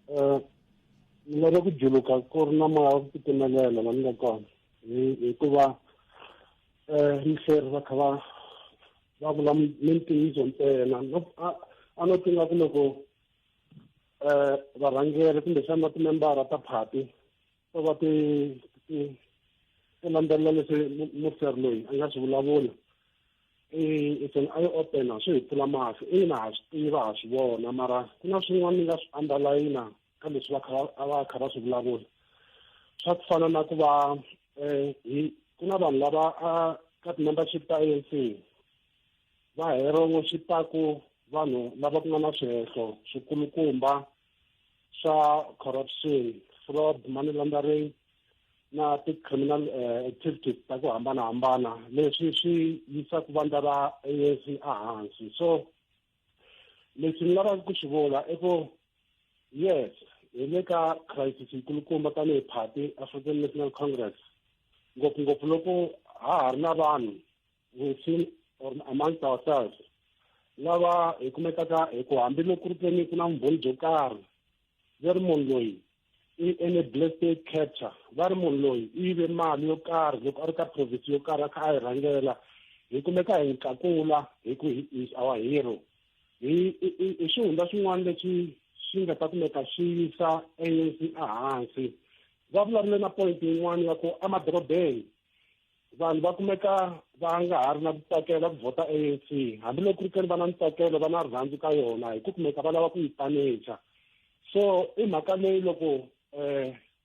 ni lava ku juluka ku ri na moya wa ku titimelela la ni nga kona, hikuva mihleri va kha va vula mintiyiso ntsena. No, a no tinga ku loko varhangeri kumbexana va timembara ta party to va ti landzelela leswi muhleri loyi a nga swi vulavula, it's an eye opener, swi hi pfula mahlo. Ina, ha swi tiva, ha swi vona, mara ku na swin'wana ni nga swi underline ka leswi va kha a va kha va swi vulavula, swa ku fana na ku va hi ku na vanhu lava a ka ti-membership ta ANC va hero worship-aku vanhu lava ku nga na swihehlo swikulukumba swa corruption, fraud, money laundering na ti-criminal activities ta ku hambanahambana, leswi swi yisaka vandla ra ANC ehansi. So leswi ni lavaka ku swi vula i ku yes, hi le ka crisis yikulukumba tanihi party African National Congress, ngopfungopfu loko ha ha ri na vanhu within or amongst ourselves lava hi kumekaka hi ku hambiloko ku ri keni ku na vumbhoni byo karhi ve ri munhu loyi i enable state capture, va ri munhu loyi i yive mali yo karhi loko a ri ka province yo karhi a kha a yi rhangela, hi kumeka hi ntlakula hi ku is our hero. Hi xihundla xin'wana lexi xi nga ta kumeka xi yisa ANC ehansi. Va vulavule na point yin'wana ya ku emadorobeni vanhu va kumeka va nga ha ri na ku tsakela ku vhota ANC, hambiloko ku ri keni va na ntsakelo, va na rirhandzu ka yona, hi ku kumeka va lava ku yi panecha. So i mhaka leyi loko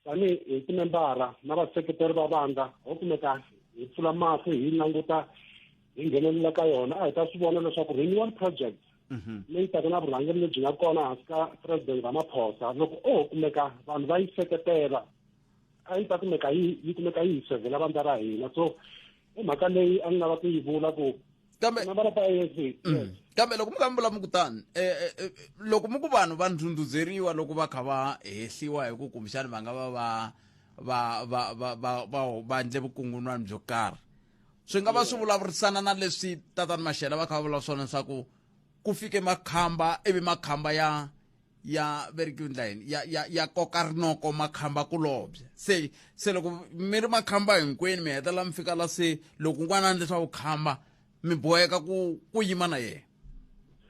tanihi hi timembara na vaseketeri va vandla ho kumeka hi pfula mahlo, hi languta, hi nghenelela ka yona, a hi ta swi vona leswaku renewal project leyi taka na vurhangeri lebyi nga kona hansi ka President Ramaphosa, loko o kumeka vanhu va yi seketela, a yi ta kumeka yi kumeka yi hi sevhela vandla ra hina. So i mhaka leyi a ni lava ku yi vula ku Kambe nambara ta ANC. Kambe loko mi kha mi vula mi ku tani, loko mi ku vanhu va ndhundhuzeriwa loko va kha va hehliwa hi ku kumbexani va nga va va va va va va va va endle vukungundzwani byo karhi, swi nga va swi vulavurisana na leswi tatana Mashele va kha va vula swona leswaku ku fike makhamba, ivi makhamba ya verekiwe ndlela yini, ya koka rinoko makhamba kulobye. Se loko mi ri makhamba hinkwenu, mi hetelela mi fika la se loko un'wana a endle swa vukhamba, mi boheka ku yima na yena.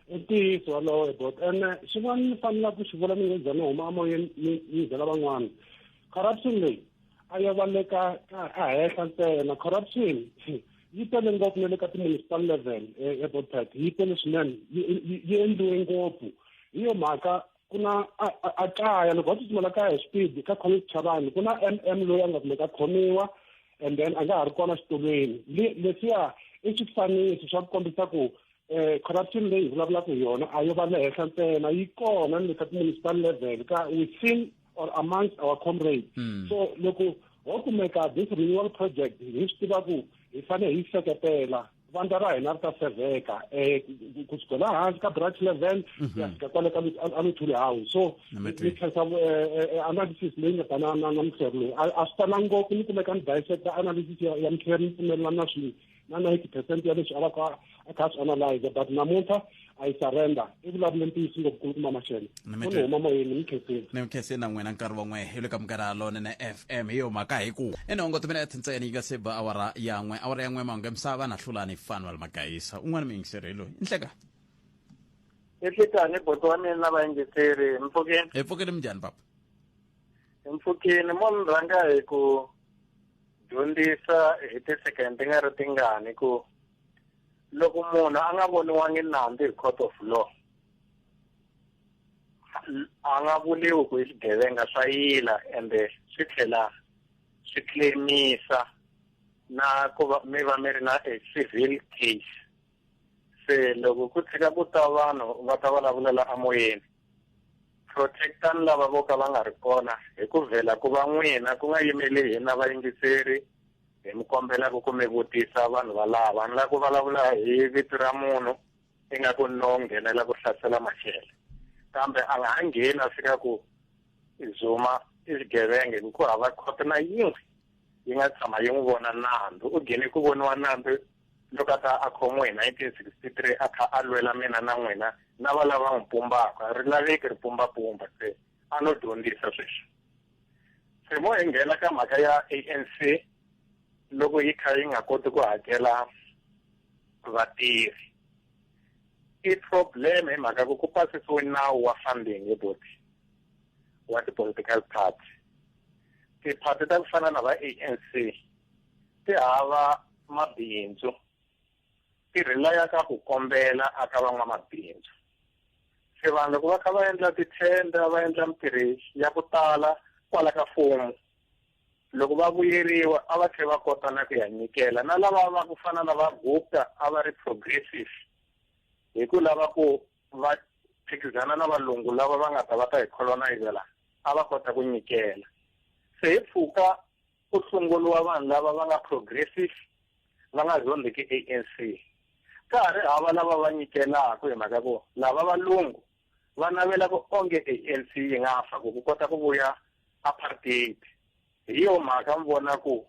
I ntiyiso walowo bot ene xin'wana ni fanelaka ku xi vula ni nge za ni huma amoyeni ni byela van'wana corruption leyi a yo va le ka a henhla ntsena. Corruption yi tele ngopfu na le ka ti-municipal level ebotpat yi tele swinene, yi endliwe ngopfu. Hi yo mhaka ku na a kaya loko va tsutsumela kaya hi xipidi ka Collins Chabane ku na MM loyi a nga kumeka a khomiwa and then a nga ha ri kona xitulwini. Leswiya i xifaniso xa ku kombisa ku corruption leyi hi vulavulaka hi yona a yo va le henhla ntsena, yi kona ni le ka ti-municipal level ka within or amongst our comrades. So loko ho kumeka this renewal project hi swi tiva ku hi fanele hi seketela vandla ra hina ri ta sevheka ku sukela hansi ka branch level ku ya fika kwale ka aluthuli house. So ni khensa analysis leyi nga ta na muhleri loyi a swi talanga ngopfu ni kumeka ni dissecta analysis ya muhleri ni pfumelelana na swilo na 90% ya leswi a va ka a kha swi analyze, but namuntlha a yi surrender i vulavule ntiyiso ngopfu kulukumba Mashele. Ni huma moyeni ni khensile. Ni khensile na n'wina nkarhi wan'we hi le ka Munghana Lonene FM. Hi yo mhaka hi ku i nhongo timinete ntsena yi nga se ba awara ya n'we, awara ya n'we mahungu ya misava na Hlulani Fanuel Magayisa. Un'wana muyingiseri hi loyi nhleka. I nhlikani buti wa mina na vayingiseri, mpfukeni? Hi pfukile, minjhani papa? Hi mpfukeni. Mo ni rhanga hi ku dyondzisa hi ti-second ti nga ri tingani ku loko munhu a nga voniwangi nandzu hi court of law a nga vuliwi ku i xigevenga, swa yila ende swi tlhela swi claimisa na ku va mi va mi ri na a civil case. Se loko ku tshika ku ta vanhu va ta vulavulela amoyeni, protectani lava vo ka va nga ri kona hi ku vhela ku va n'wina ku nga yimeli hina vayingiseri hi mi kombelaka ku mi vutisa vanhu valava. Ni lava ku vulavula hi vito ra munhu ingaku no nghenela ku hlasela Mashele, kambe a nga ha ngheni a fika ku Zuma i xigevenga hi ku hava khoto na yin'we yi nga tshama yi n'wi vona nandzu. U nghene ku voniwa nandzu loko a ta a khomiwe hi 1963 a kha a lwela mina na n'wina na va lava n'wi pumbaka, ri laveki ri pumbapumba. Se a no dyondzisa sweswi se mo hi nghena ka mhaka ya ANC loko yi kha yi nga koti ku hakela vatirhi i problem hi mhaka ku ku pasisiwe nawu wa funding hi boti wa ti-political party. Tiphati ta ku fana na va ANC ti hava mabindzu, ti rilaya ka ku kombela aka van'wamabindzu. Se vanhu loko va kha va endla tithenda va endla mintirho ya ku tala kwala ka mfumo, loko va vuyeriwa a va tlhela va kota na ku ya nyikela na lava va ku fana na va Gupta a va ri progressive hi ku lava ku va phikizana na valungu lava va nga ta va ta hi colonize la, a va kota ku nyikela. Se hi pfuka ku sunguriwa vanhu lava va nga progressive va nga zondziki ANC, ka ha ri hava lava va nyikelaka hi mhaka ku lava valungu va navela ku onge ANC yi nga fa ku ku kota ku vuya apartheid. Hi yo mhaka mi vona ku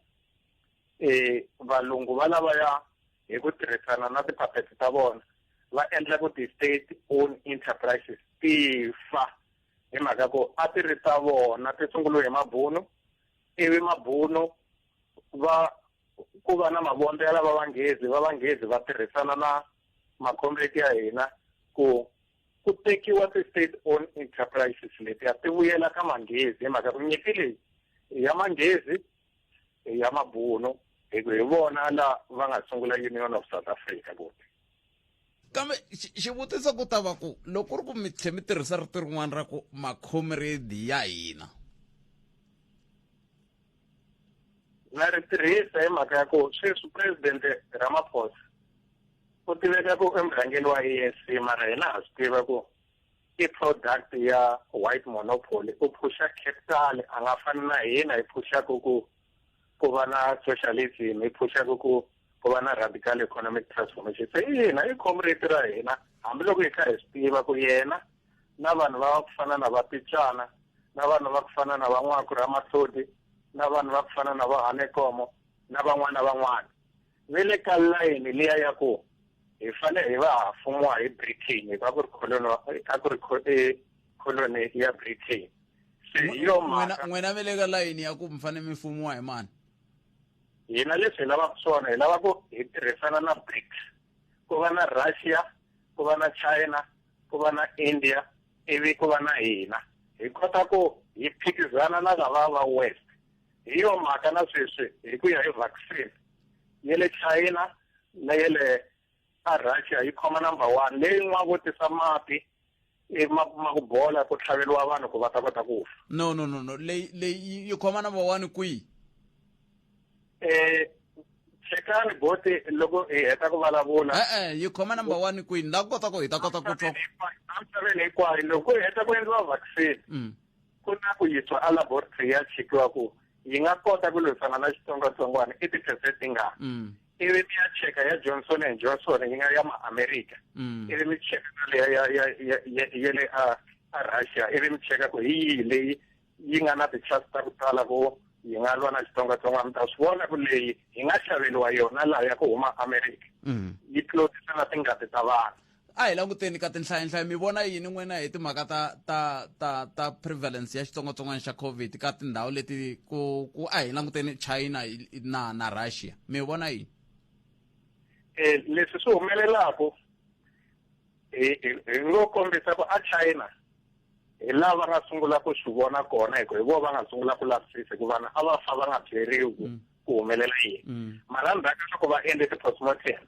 valungu va lavaya hi ku tirhisana na tiphapeti ta vona va endla ku ti-state owned enterprises ti fa hi mhaka ku a ti ri ta vona, ti sunguriwe hi mabunu, ivi mabunu va ku va na mavondzo ya lava vanghezi, va vanghezi va tirhisana na makhomreti ya hina ku ku tekiwa ti-state owned enterprises letiya ti vuyela ka manghezi hi mhaka ku nyimpi leyi ya manghezi ya mabunu hi ku hi vona la va nga sungula Union of South Africa buti. Kambe xivutiso ku ta va ku loko ku ri ku mi tlhe mi tirhisa rito rin'wana ra ku makhomredi ya hina, na ri tirhisa hi mhaka ya ku sweswi President Ramaphosa u tiveka ku i murhangeri wa ANC, mara hina ha swi tiva ku i product ya white monopoly, u phusha capital, a nga fani na hina hi phuxaka ku ku va na socialism, hi phuxaka ku ku va na radical economic transformation. Se hina i comrade ra hina, hambiloko hi kha hi swi tiva ku yena na vanhu va ku fana na va Pichana na vanhu va ku fana na va N'waku Ramatlhodi na vanhu va ku fana na va Hanekomo na van'wana van'wana ve le ka layeni liya ya ku hi fanele hi va ha fumiwa hi Britain, hi va ku ri colony, a ku ri colony ya Britain. Se hi yo mhaka n'wina mi le ka layeni ya ku mi fanele mi fumiwa hi mani? Hina leswi hi lavaka swona, hi lava ku hi tirhisana na BRICS, ku va na Russia, ku va na China, ku va na India, ivi ku va na hina. Hi kota ku hi phikizana na lava va West. Hi yo mhaka na sweswi hi ku ya hi vaccine ya le China na ya le a Russia yi khoma number 1 leyi n'wa vo tisa mati i ma ku bola ku tlhaveliwa vanhu ku va ta kota ku fa. No no no no leyi leyi yi khoma number 1 kwihi? Chekani boti loko hi heta ku vulavula. Yi khoma number 1 kwihi? Ni la kota ku hi ta kota ku twa. Emisaveni hinkwayo loko hi heta ku endliwa vaccine ku na ku yisiwa a laboratory ya chekiwa ku yi nga kota ku lwisana na xitsongwatsongwana i ti-percent tingani. Ivi mi ya cheka ya Johnson and Johnson yi nga ya ma-America. Ivi mi cheka na leya ya le a Russia, ivi mi cheka ku hi yihi leyi yi nga na ti-chance ta ku tala ku yi nga lwa na xitsongwatsongwana. Mi ta swi vona ku leyi yi nga xaveriwa yona laha ya ku huma America yi tlotisa na tingati ta vanhu. A hi languteni ka tinhlayanhlaya, mi vona yini n'wina hi timhaka ta prevalence ya xitsongwatsongwana xa COVID ka tindhawu leti ku a hi languteni China na Russia, mi vona yini? Leswi swi humelelaka hi ngo kombisa ku a China hi lava va nga sungula ku swi vona kona, hi ku hi vona va nga sungula ku lavisisa ku vanhu a va fa va nga byeriwi ku humelela yini. Mara ndzhaku ka loko va endle ti-postmortem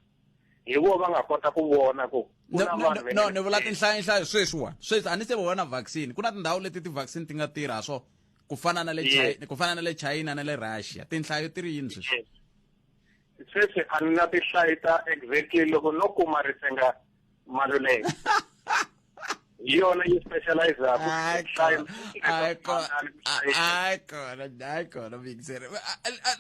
hi vona va nga kota ku vona ku no ni vula tinhlayanhlayo sweswiwa sweswi a ni se va vona vaccine. Ku na tindhawu leti ti-vaccine ti nga tirha swo ku fana na le China, ku fana na le China na le Russia, tinhlayo ti ri yini sweswi? Sweswi a ni na tinhlayo ta exactly loko no kuma risenga Maluleke hi yona yi specialize-aku. Kona mixer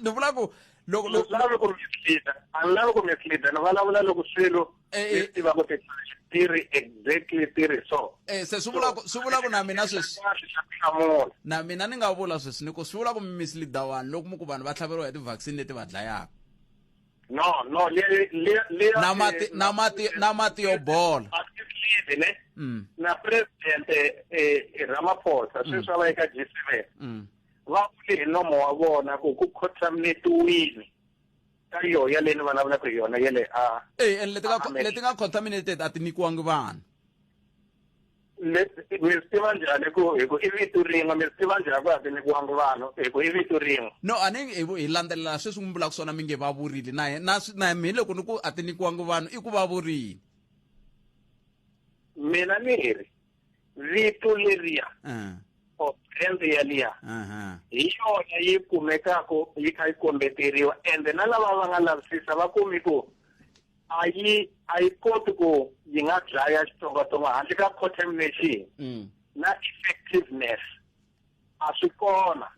ni vula ku loko lavi ku mislead, a ni lavi ku mislead, ni vulavula loko swilo ni tiva ku ti ri exactly ti ri so. Se swi vula ku na mina sweswi na mina ni nga vula sweswi ni ku swi vula ku mi mislead vanhu loko mi ku vanhu va tlhaveriwa hi ti-vaccine leti va dlayaka. No no le na mati yo bola ne na president Ramaphosa sweswi va eka G7 va vule hi nomo wa vona ku ku contaminatiwile ka yoho leyi ni vulavulaka hi yona ya le a leti nga contaminated a ti nyikiwangi vanhu. Mi swi tiva njhani ku hi ku i vito rin'we? Mi swi tiva njhani ku a ti nyikiwangi vanhu hi ku i vito rin'we? No, a ni hi landzelela sweswi mi vulaka swona mi nge va vurile na mina loko ni ku a ti nyikiwangi vanhu i ku va vurile. Mina ni ri vito leriya or brand yaliya hi yona yi kumekaka yi kha yi kombeteriwa, ende na lava va nga lavisisa va kumi ku a yi koti ku yi nga dlaya xitsongwatsongwana handle ka contamination na effectiveness a swi kona.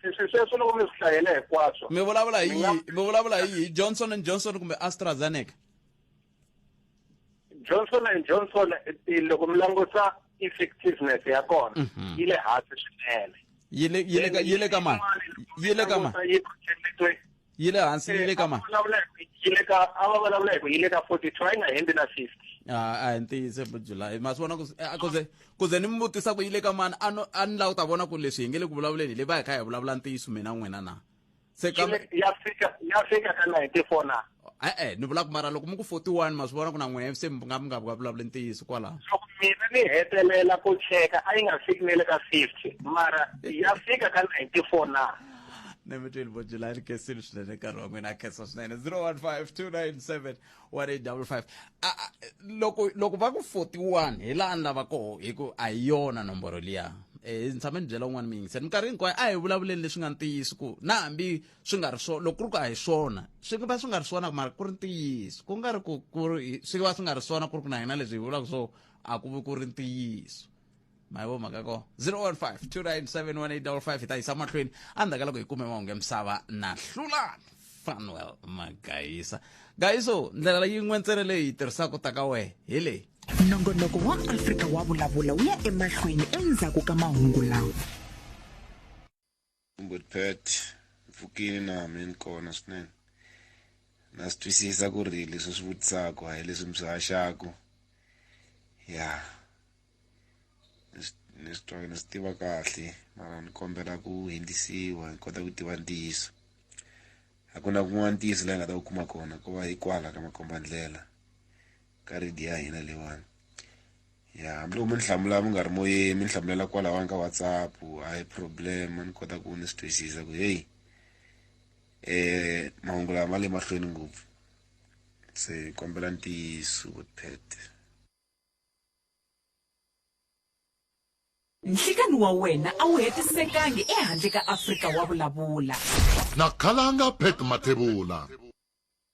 Sweswo loko mi swi hlayela hinkwaswo. Mi vulavula hi Johnson and Johnson kumbe AstraZeneca? Johnson and Johnson loko mi languta effectiveness ya kona yi le hansi swinene. Yi le ka mani? Yi le ka mani? Yi le hansi, yi le ka mani? A va vulavula hi ku yi le ka 42, a yi nga hundzi na 50. A hi ntiyiso July. Ma swi vona ku ze ni mi vutisa ku yi le ka mani, a ni lava ku ta vona ku leswi hi nge le ku vulavuleni hi le va hi kha hi vulavula ntiyiso mina n'wina na. Se ya fika ka 94 na. Ni vula ku mara loko mi ku 41 ma swi vona ku na n'wina se mi nga vulavuli ntiyiso kwalaho. Loko mina ni hetelela ku cheka a yi nga fiki na le ka 50, mara ya fika ka 94 na. Ni mi twile vo July, ni khensile swinene nkarhi wa n'wina, khensa swinene. 015 297 1855. Loko va ku 41 hi laha ni lava koho hi ku a hi yona nomboro liya. Ni tshame ni byela un'wana mi yingisela minkarhi hinkwayo a hi vulavuleni leswi nga ntiyiso ku na hambi swi nga ri swona, loko ku ri ku a hi swona swi va swi nga ri swona mara ku ri ntiyiso, ku nga ri ku swi va swi nga ri swona ku ri ku na hina leswi hi vulaka swo a ku vi ku ri ntiyiso. Ma yi vo mhaka ko 015 297 1855 hi ta yisa mahlweni endzhaku ka loko hi kume mahungu ya misava na Hlulani Fanuel Magayisa. Gayiso, ndlela yin'we ntsena leyi hi tirhisaka ta ka wehe hi leyi. Nongonoko wa Afrika wa vulavula wu ya emahlweni endzhaku ka mahungu lawa. Pet mpfukini na mina ni kona swinene. Na swi twisisa ku ri leswi swi vutisaka a hi leswi mi swi haxaku. Ya ni swi twa ni swi tiva kahle mara ni kombela ku hundzisiwa ni kota ku tiva ntiyiso. A ku na kun'wana ntiyiso laha hi nga ta wu kuma kona ko va hi kwala ka makombandlela. Ka radio ya hina leyiwani. Ya hambiloko mi ni hlamula mi nga ri moyeni mi ni hlamulela kwalawani ka WhatsApp a hi problem ni kota ku ni swi twisisa ku heyi eh mahungu lama ma le mahlweni ngopfu se kombela ntiyiso Pet. Nhlikani wa wena a wu hetisekangi ehandle ka Afrika wa vulavula. Na khalanga Pat Mathebula.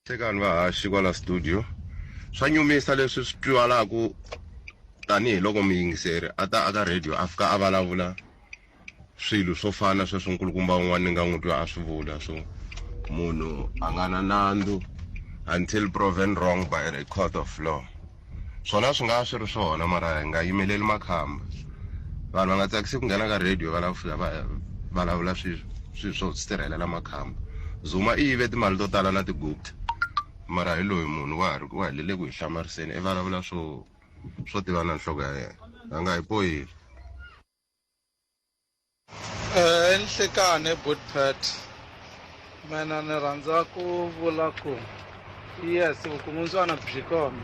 Tekani vahaxi kwala studio. Swa nyumisa leswi swi twiwalaku tanihiloko muyingiseri a ta aka radio a fika a vulavula swilo swo fana sweswo nkulukumba un'wana ni nga n'wi twa a swi vula swo munhu a nga na nandzu until proven wrong by a court of law. Swona swi nga swi ri swona mara hi nga yimeleli makhamba. Vanhu va nga tsakisi ku nghena ka radio va lava ku fika va vulavula swilo swilo swo sirhelela makhamba. Zuma i yive timali to tala na ti-Gupta mara hi loyi munhu wa ha ri wa ha le ku hi hlamariseni i vulavula swo swo tiva na nhloko ya yena a nga hi poyili. Eh, nhlikani Bootpet mina ni rhandza ku vula ku yes vukungundzwana byi kona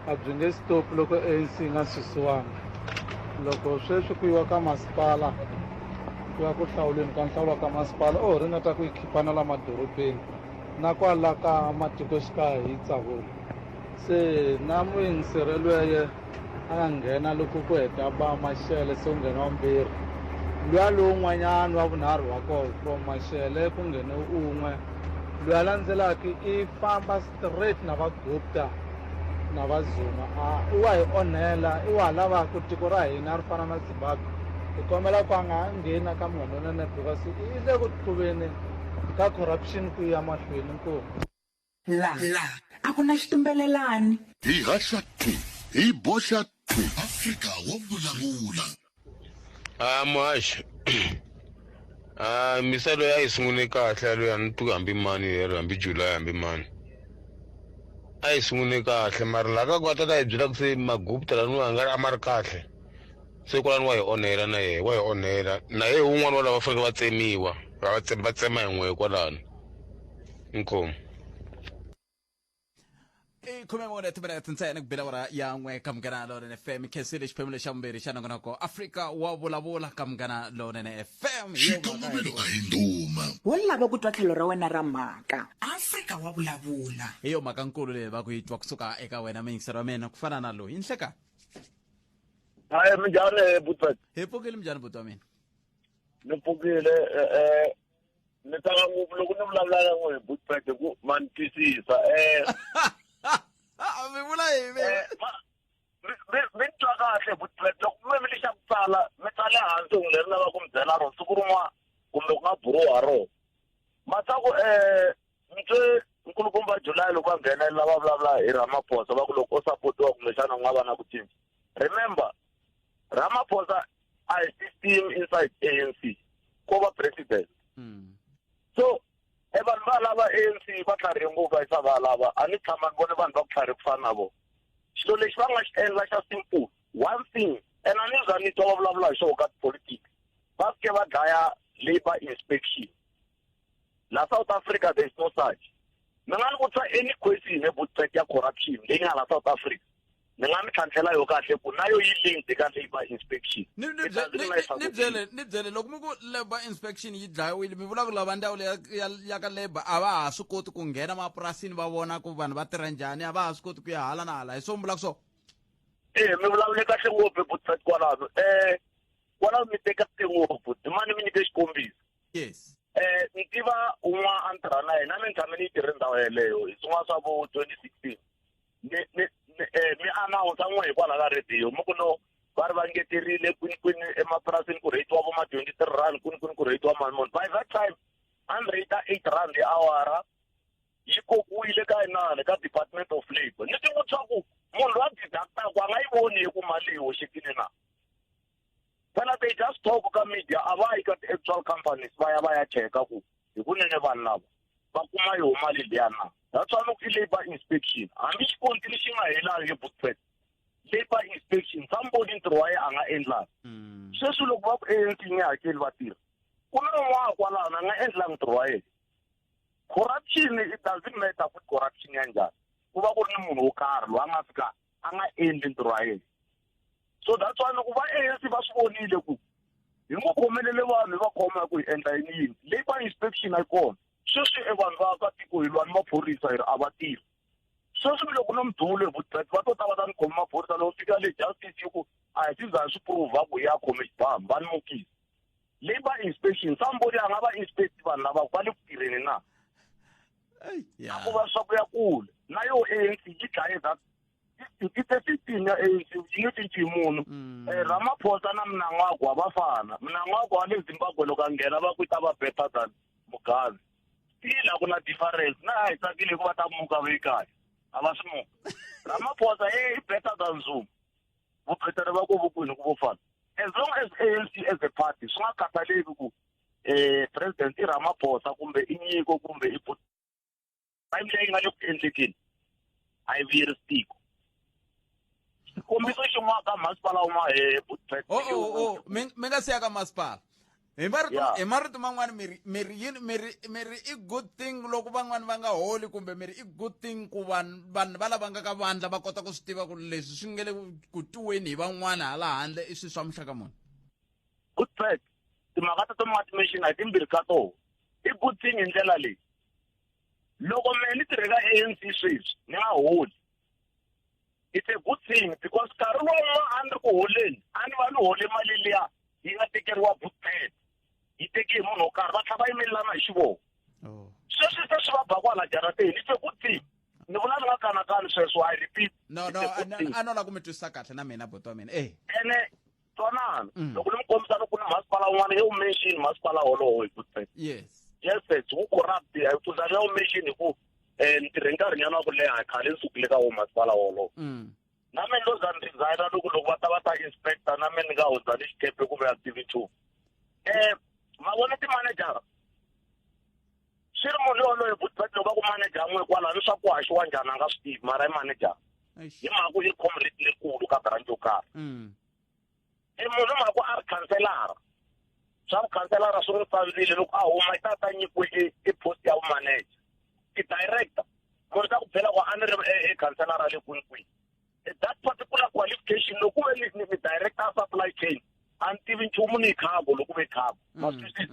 a byi nge stop loko ANC yi nga susiwanga loko sweswi ku yiwa ka masipala ku ya ku hlawuleni ka nhlawulo ka masipala o ringeta ku yi khipa na la madorobeni na kwala ka matikoxikaya hi yi tsavula se na muyingiseri lweye a nga nghena loko ku heta ba Mashele se u nghena wa mbirhi luya lowun'wanyana wa vunharhu wa kona from Mashele ku nghene un'we luya landzelaka i famba straight na va Gupta na va Zuma a i wa hi onhela i wa lava ku tiko ra hina ri fana na Zimbabwe hi kombela ku a nga ha ngheni ka Munghana Lonene because i le ku tluveni ka corruption ku ya mahlweni inkomu. La a ku na xitumbelelani. Hi haxa thwi, hi boxa thwi. Afrika wa vulavula. A muhaxi a misa loyi a yi sungule kahle loyi a ni twi hambi mani yero hambi July hambi mani a yi sungule kahle mara laha ka ku a ta ta hi byela ku se magupta laniwa a nga a ma ri kahle se kwalani wa hi onhela na yehe wa hi onhela na yehe wun'wana wa lava fanele va tsemiwa va va tsema hi n'we kwalano. Inkomu. I 14 timinete ntsena ku bela awara ya n'we ka Munghana Lonene FM khensile xiphemu lexa vumbirhi xa nongonoko Afrika wa vulavula ka Munghana Lonene FM Hi yo mhaka Xikongomelo a hi ndhuma. Wo lava ku twa tlhelo ra wena ra mhaka. Afrika wa vulavula. Hi yo mhaka nkulu leyi va ku yi twa kusuka eka wena muyingiseri wa mina ku fana na loyi nhleka. Hayi minjhani Butbet? Hi pfukile minjhani buti wa mina? Ni pfukile eh ni tsaka ngopfu loko ni vulavula na n'we hi Butbet hi ku ma ni twisisa eh mi vula yini? Mi ni twa kahle Butbet loko mi mi xa ku tsala mi tsale hansi hungu leri lava ku mi byela rona siku rin'wana kumbe ku nga buriwa ha rona. Matsaku mi twe nkulukumba July loko va nghenelela va vulavula hi Ramaphosa va ku loko o sapotiwa kumbexana ku nga va na ku cinca. Remember Ramaphosa a hi system inside ANC ko va president. So e vanhu va lava ANC va tlharihe ngopfu a yi sa va lava a ni tshama ni vone vanhu va ku tlharihe ku fana na vona. Xilo lexi va nga xi endla xa simple one thing and a ni za ni twa va vulavula hi xona ka tipolitiki va fike va dlaya labour inspection. La South Africa there is no such. Ni nga ni vutisa any question about ya corruption leyi nga la South Africa. Ni nga mi tlhantlhela yo kahle ku na yo yi linked ka labour inspection. Ni ni ni byele ni byele loko mi ku labour inspection yi dlayiwile mi vula ku lava ndzawulo ya ya ya ka labour a va ha swi koti ku nghena mapurasini va vona ku vanhu va tirha njhani a va ha swi koti ku ya hala na hala hi swo mi vulaka swona? Eh mi vulavule kahle ngopfu Butbet kwalano. Kwalano mi teka ngopfu mani mi nyike xikombiso. Yes. Ni tiva un'wana a ni tirha na yena ni tshame ni yi tirhe ndhawu yeleyo hi swin'wana swa vo 2016 ni ni mi announce n'we hikwalaho ka radio mi ku no va ri va ngeterile kwini kwini emapurasini ku rate-iwa vo ma 23 rand kwini kwini ku rate-iwa mali muni by that time a ni rate 8 rand hi awara yi kokiwile ka inani ka department of labour ni ti vutisa ku munhu loyi a deduct-aku a nga yi voni ku mali leyi hoxekile na. Phela they just talk ka media a va yi ka ti-actual companies va ya va ya cheka ku hikunene vanhu lava va kuma yoho mali liya na. That's why loko i labour inspection hambi xikontiri xi nga helangi Butbet labour inspection somebody ntirho wa yena a nga endlangi. Sweswi loko va ku ANC yi nge hakeli vatirhi ku na un'wana kwalano a nga endlangi ntirho wa yena. Corruption it doesn't matter ku corruption ya njhani. Ku va ku ri ni munhu wo karhi loyi a nga fika a nga endli ntirho wa yena. So that's why loko va ANC va swi vonile ku hi ngo khomelele vanhu hi va khoma ku hi endla yini yini, labour inspection a yi kona. Sweswi e vanhu va ka tiko hi lwa ni maphorisa hi ri a va tirhi. Sweswi loko no mudule vutati va to ta va ta ni khoma maphorisa loko fika le justice yi ku a hi swi za hi swi prova ku ya khome xibamu va ni mukisa. Labour inspection somebody a nga va inspect vanhu lava va le ku tirheni na? A ku va swa ku ya kule na yo ANC yi dlaye that it's a system ya ANC yi nge cinci hi munhu. Ramaphosa na Mnangagwa va fana. Mnangagwa wa le Zimbabwe loko a nghena va ku ta va better than Mugabe. Still a ku na difference na a hi tsakile hikuva ta muka va ekaya a va swi muka. Ramaphosa i better than Zuma. Vuphetere va ku vo kwini ku vo fana. As long as ANC as a party swi nga khathaleki ku president i Ramaphosa kumbe i Nyiko kumbe i crime leyi nga le ku endlekeni a yi vuyerisi tiko. Xikombiso xin'wana ka masipala wun'wana hi Mi nga siya ka masipala. Hi marito hi marito man'wani mi ri yini mi ri i good thing loko van'wani va nga holi kumbe mi ri i good thing ku vanhu vanhu va lava nga ka vandla va kota ku swi tiva ku leswi swi nge le ku twiweni hi van'wana hala handle i swilo swa muxaka muni? Good fact. Timhaka ta to mention hi timbirhi ka toho. I good thing hi ndlela leyi. Loko mehe ni tirhe ka ANC sweswi ni nga holi, it's a good thing because nkarhi wun'wana a ni ri ku holeni a ni va ni hole mali liya yi nga tekeriwa bootpad yi teke hi munhu wo karhi va tlhela va yimelelana hi xivona. Sweswi se swi va ba kwala jarateni. It's a good thing. Ni vula ni nga kanakani sweswo, I repeat. No, no, a no la ku mi twisisa kahle na mina buti wa mina. Ene twanana loko ni mi kombisa loko ni masipala wun'wana yo mention masipala wolowo hi good faith. Yes. Yes, it's wu corrupt. A ku za yo mention hi ku ni tirhe nkarhinyana wa ku leha khale ni sukile ka wo masipala wolowo. Na mina ndo za ni resigna loko loko va ta va ta inspector na mina ni nga hundza ni xikepe kumbe ya tivi nchumu. Ma vona ti-manager swi ri munhu yoloye Bootpad loko va ku manager n'we kwalaho ni swa ku haxiwa njhani a nga swi tivi mara i manager. Hi mhaka ku i comrade lekulu ka branch yo karhi. I munhu mhaka ku a ri khanselara. Swa vukhanselara swi n'wi tsandzile loko a huma i ta ta nyikiwe i post ya vumanager. Ti-director munhu ta ku byela ku a ni ri e khanselara le kwini kwini. That particular qualification loko ku ve ni director supply chain a ni tivi nchumu ni cargo loko ve cargo. Ma swi twisisa?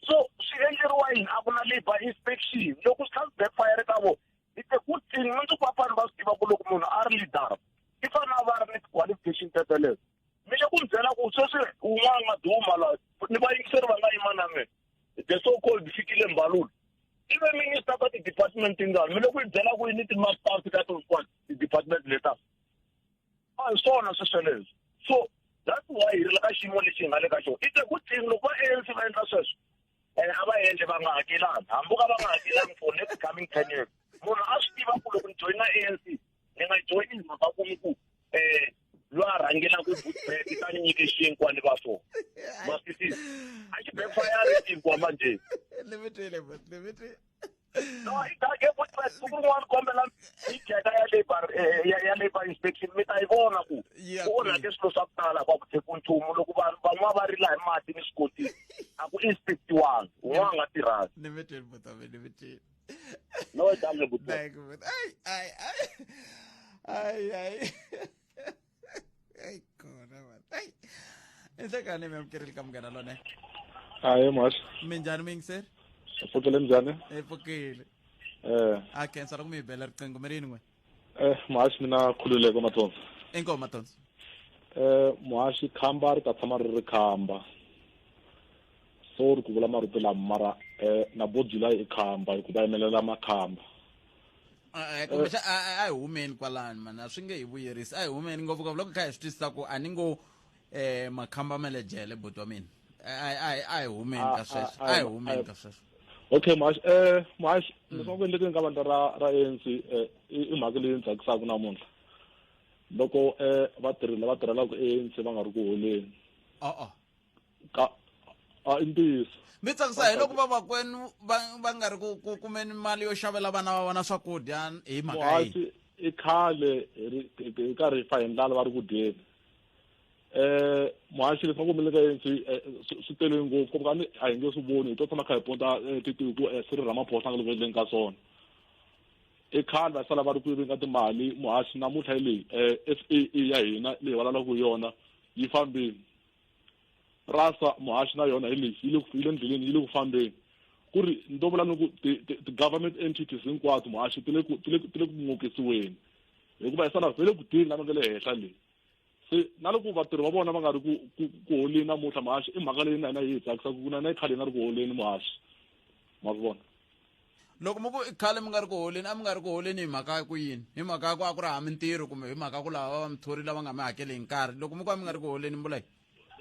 So swi endleriwa yini? A ku na labor inspection loko swi tlhela swi backfire ka vona. It's a good thing mundzuku va fanele va swi tiva ku loko munhu a ri leader i fanele a va ri ni ti-qualification teteleto. Mi le ku mi byela ku sweswi wun'wana nga duma la ni vayingiseri va nga yima na mina the so called Fikile Mbalula i ve minister ka ti-department tingani mi le ku yi byela ku yi ni ti-masters ka hinkwato ti-department leta. A hi swona swesweleswo. So that's why hi ri ka xiyimo lexi hi nga le ka xona. It's a good thing loko va ANC va endla sweswo. A va endli va nga hakelani hambi ka va nga hakelani for next coming 10 years. Munhu a swi tiva ku loko ni joyina ANC ni nga joyini hi mhaka ku ni ku loyi a rhangelaka Bootpad i ta ni nyike xinkwa ni va so. Ma swi twisisa? A xi backfire xinkwa manjhe. Ni mi twile, ni mi twile. No, i ta ke Bootpad siku rin'wana kombela hi cheka ya labor ya labor inspection mi ta yi vona ku ku onhake swilo swa ku tala kwa ku tekiwa nchumu loko vanhu van'wana va rila hi mati ni swikotini a ku inspectiwanga un'wana a nga tirhanga. Ni mi twile buti wa mina, ni mi twile. No, i dange buti. Thank you, buti. Ai, ai, ai. Ai, ai. Ai, kona man. Ai. Enhlekani mi amukerile ka Munghana Lonene. Ahee, muhaxi. Minjhani muyingiseri? Hi pfukile minjhani? Hi pfukile. A khensa loko mi hi bela riqingho mi ri yini n'we? Muhaxi mina Khululeko Mathonsi. Inkomu Mathonsi. Muhaxi khamba ri ta tshama ri ri khamba. Sorry ku vula marito lama mara na bo July i khamba hikuva yimelela makhamba. Kumbe a hi humeni kwalani mana swi nge hi vuyerisi a hi humeni ngopfu ngopfu loko kha hi swi twisisa ku a ni ngo makhamba ma le jele buti wa mina. A hi humeni ka sweswo. A hi humeni ka sweswo. Okay muhaxi muhaxi leswi ku endlekeni ka vandla ra ANC i mhaka leyi ni tsakisaka namuntlha. Loko vatirhi lava tirhelaka ANC va nga ri ku holeni. Ka a i ntiyiso. Mi tsakisa hi loko va vakwenu va nga ri ku kumeni mali yo xavela vana va vona swakudya hi mhaka yihi? Muhaxi i khale hi karhi hi fa hi ndlala va ri ku dyeni. Muhaxi leswi nga ku humeleleni ka ANC swi tele ngopfu ku ni a hi nge swi voni hi to tshama kha hi ponta titi hi ku Cyril Ramaphosa a nga le ku endleni ka swona. I khale va sala va ri ku yiveni ka timali muhaxi namuntlha hi leyi SAA ya hina leyi vulavulaka hi yona yi fambile. Rasa muhaxi na yona hi leyi yi le yi le ndleleni yi le ku fambeni. Ku ri ni to vula ni ku ti-government entities hinkwato muhaxi ti le ku ti le ti le ku n'okisiweni hikuva hi sala va le ku dini lama nga le henhla leyi. Se na loko vatirhi va vona va nga ri ku ku ku holeni namuntlha muhaxi i mhaka leyi na hina yi hi tsakisaka ku na hina i khale hi nga ri ku holeni muhaxi ma swi vona. Loko mi ku i khale mi nga ri ku holeni a mi nga ri ku holeni hi mhaka ya ku yini hi mhaka ya ku a ku ri hava mintirho kumbe hi mhaka ku lava va va mi thorile va nga mi hakeli hi nkarhi loko mi ku a mi nga ri ku holeni mi vula yini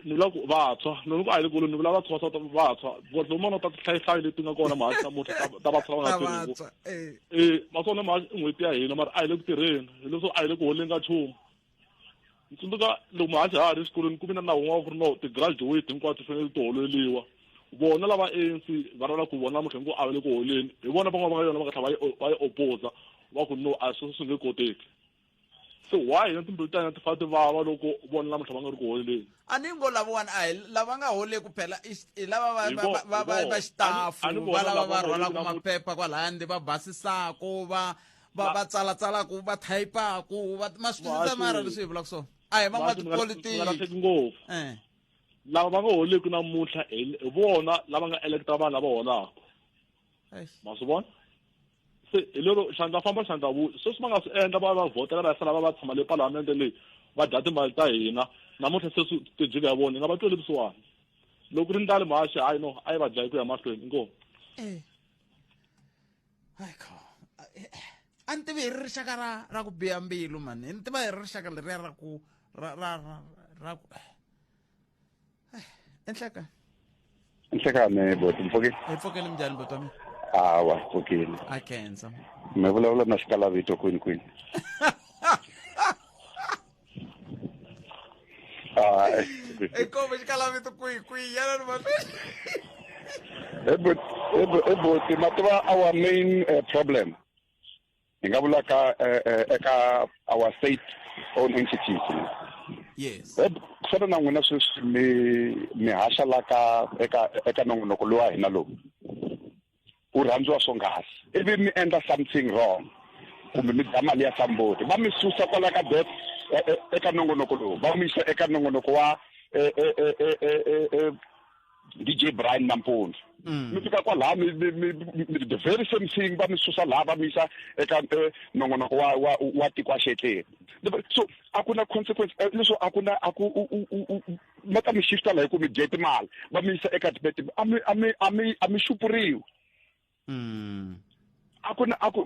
ni vula ku vantshwa loko ku a hi le kuleni ni vula vantshwa va vantshwa because loko mana ta tihlayihlayi leti nga kona muhaxi namuntlha ta vantshwa va nga tirhiku e maswona muhaxi i n'hweti ya hina mara a hi le ku tirheni hi leswo a hi le ku holeni ka nchumu ni tsundzuka loko muhaxi ha ha ri exikolweni ku vi na nawu wun'wana ku ri no ti-graduate hinkwato ti fanele ti holeliwa vona lava ANC va rala ku vona namuntlha ngo a va le ku holeni hi vona van'wana va nga yona va nga tlhela va yi opposa va ku no a sweswo swi nge koteki se why hina timbilu ta hina ti fanele ti vava loko vona namuntlha va nga ri ku holeni a ni ngo lavawani a hi lava nga holeku phela i lava va va va xitafu va lava va rhwalaka maphepha kwalaya ndi va basisaku va va va tsalatsalaka va thayipaku va ma swi twisisa mara leswi hi vulaka swona a hi van'watipolitiki ngopfu lava va nga holeki namuntlha hi vona lava nga electa vanhu lava holaka ma swi vona se hi lero xandla famba xandla vuya sweswi va nga swi endla va va vhotela va ya sala va va tshama le palamende leyi va dya timali ta hina namuntlha se swi tijika ya vona hi nga va tweli vusiwana loko ri ndlali mhaxi hayi no a yi va dlayi ku ya mahlweni inkomu A ni tivi hi ri rixaka ra ra ku biha mbilu mani ni tiva hi ri rixaka leriya ra ku ra ra ra ra ku enhleka nhlekani boti mpfukile hi pfukile minjhani boti wa mina hawa pfukile a khensa mi vulavula na xikalavito kwini kwini inkomu xikalavito kwihi kwihi yana ni mahlweni eboti ma tiva our main problem hi nga vula ka eka our state own entities yes ku fana na n'wina sweswi mi mi haxa la ka eka eka nongonoko lowa hina lowu wu rhandziwa swonghasi ivi mi endla something wrong kumbe mi dya mali ya somebody va mi susa kwala ka death eka nongonoko lowu va mi yisa eka nongonoko wa DJ Brian nampundzu mi fika kwalaha mi the very same thing va mi susa laha va mi yisa eka nongonoko wa wa wa tiko a xetleni so a ku na consequence leswo a ku na a ku va ta mi shifta laha hi ku mi dye timali va mi yisa eka a mi a mi a mi a mi xupuriwi a ku na a ku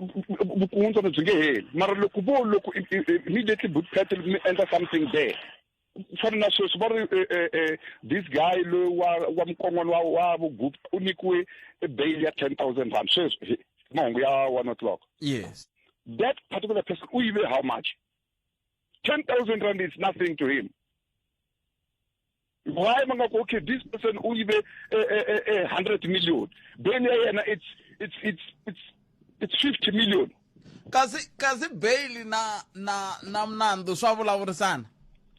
vukungundzwana byi nge heli mara loko vo loko immediately bootpet mi endla something there fana na sweswi va ri this guy loyi wa wa mukon'wana wa wa vugupta u nyikiwe bail ya 10000 rand sweswi mahungu ya 1 o'clock yes that particular person u yive how much 10000 rand is nothing to him why va nga ku okay this person u yive 100 million bail ya yena it's it's it's it's it's 50 million kasi kasi bail na na na mnandzu swa vulavurisana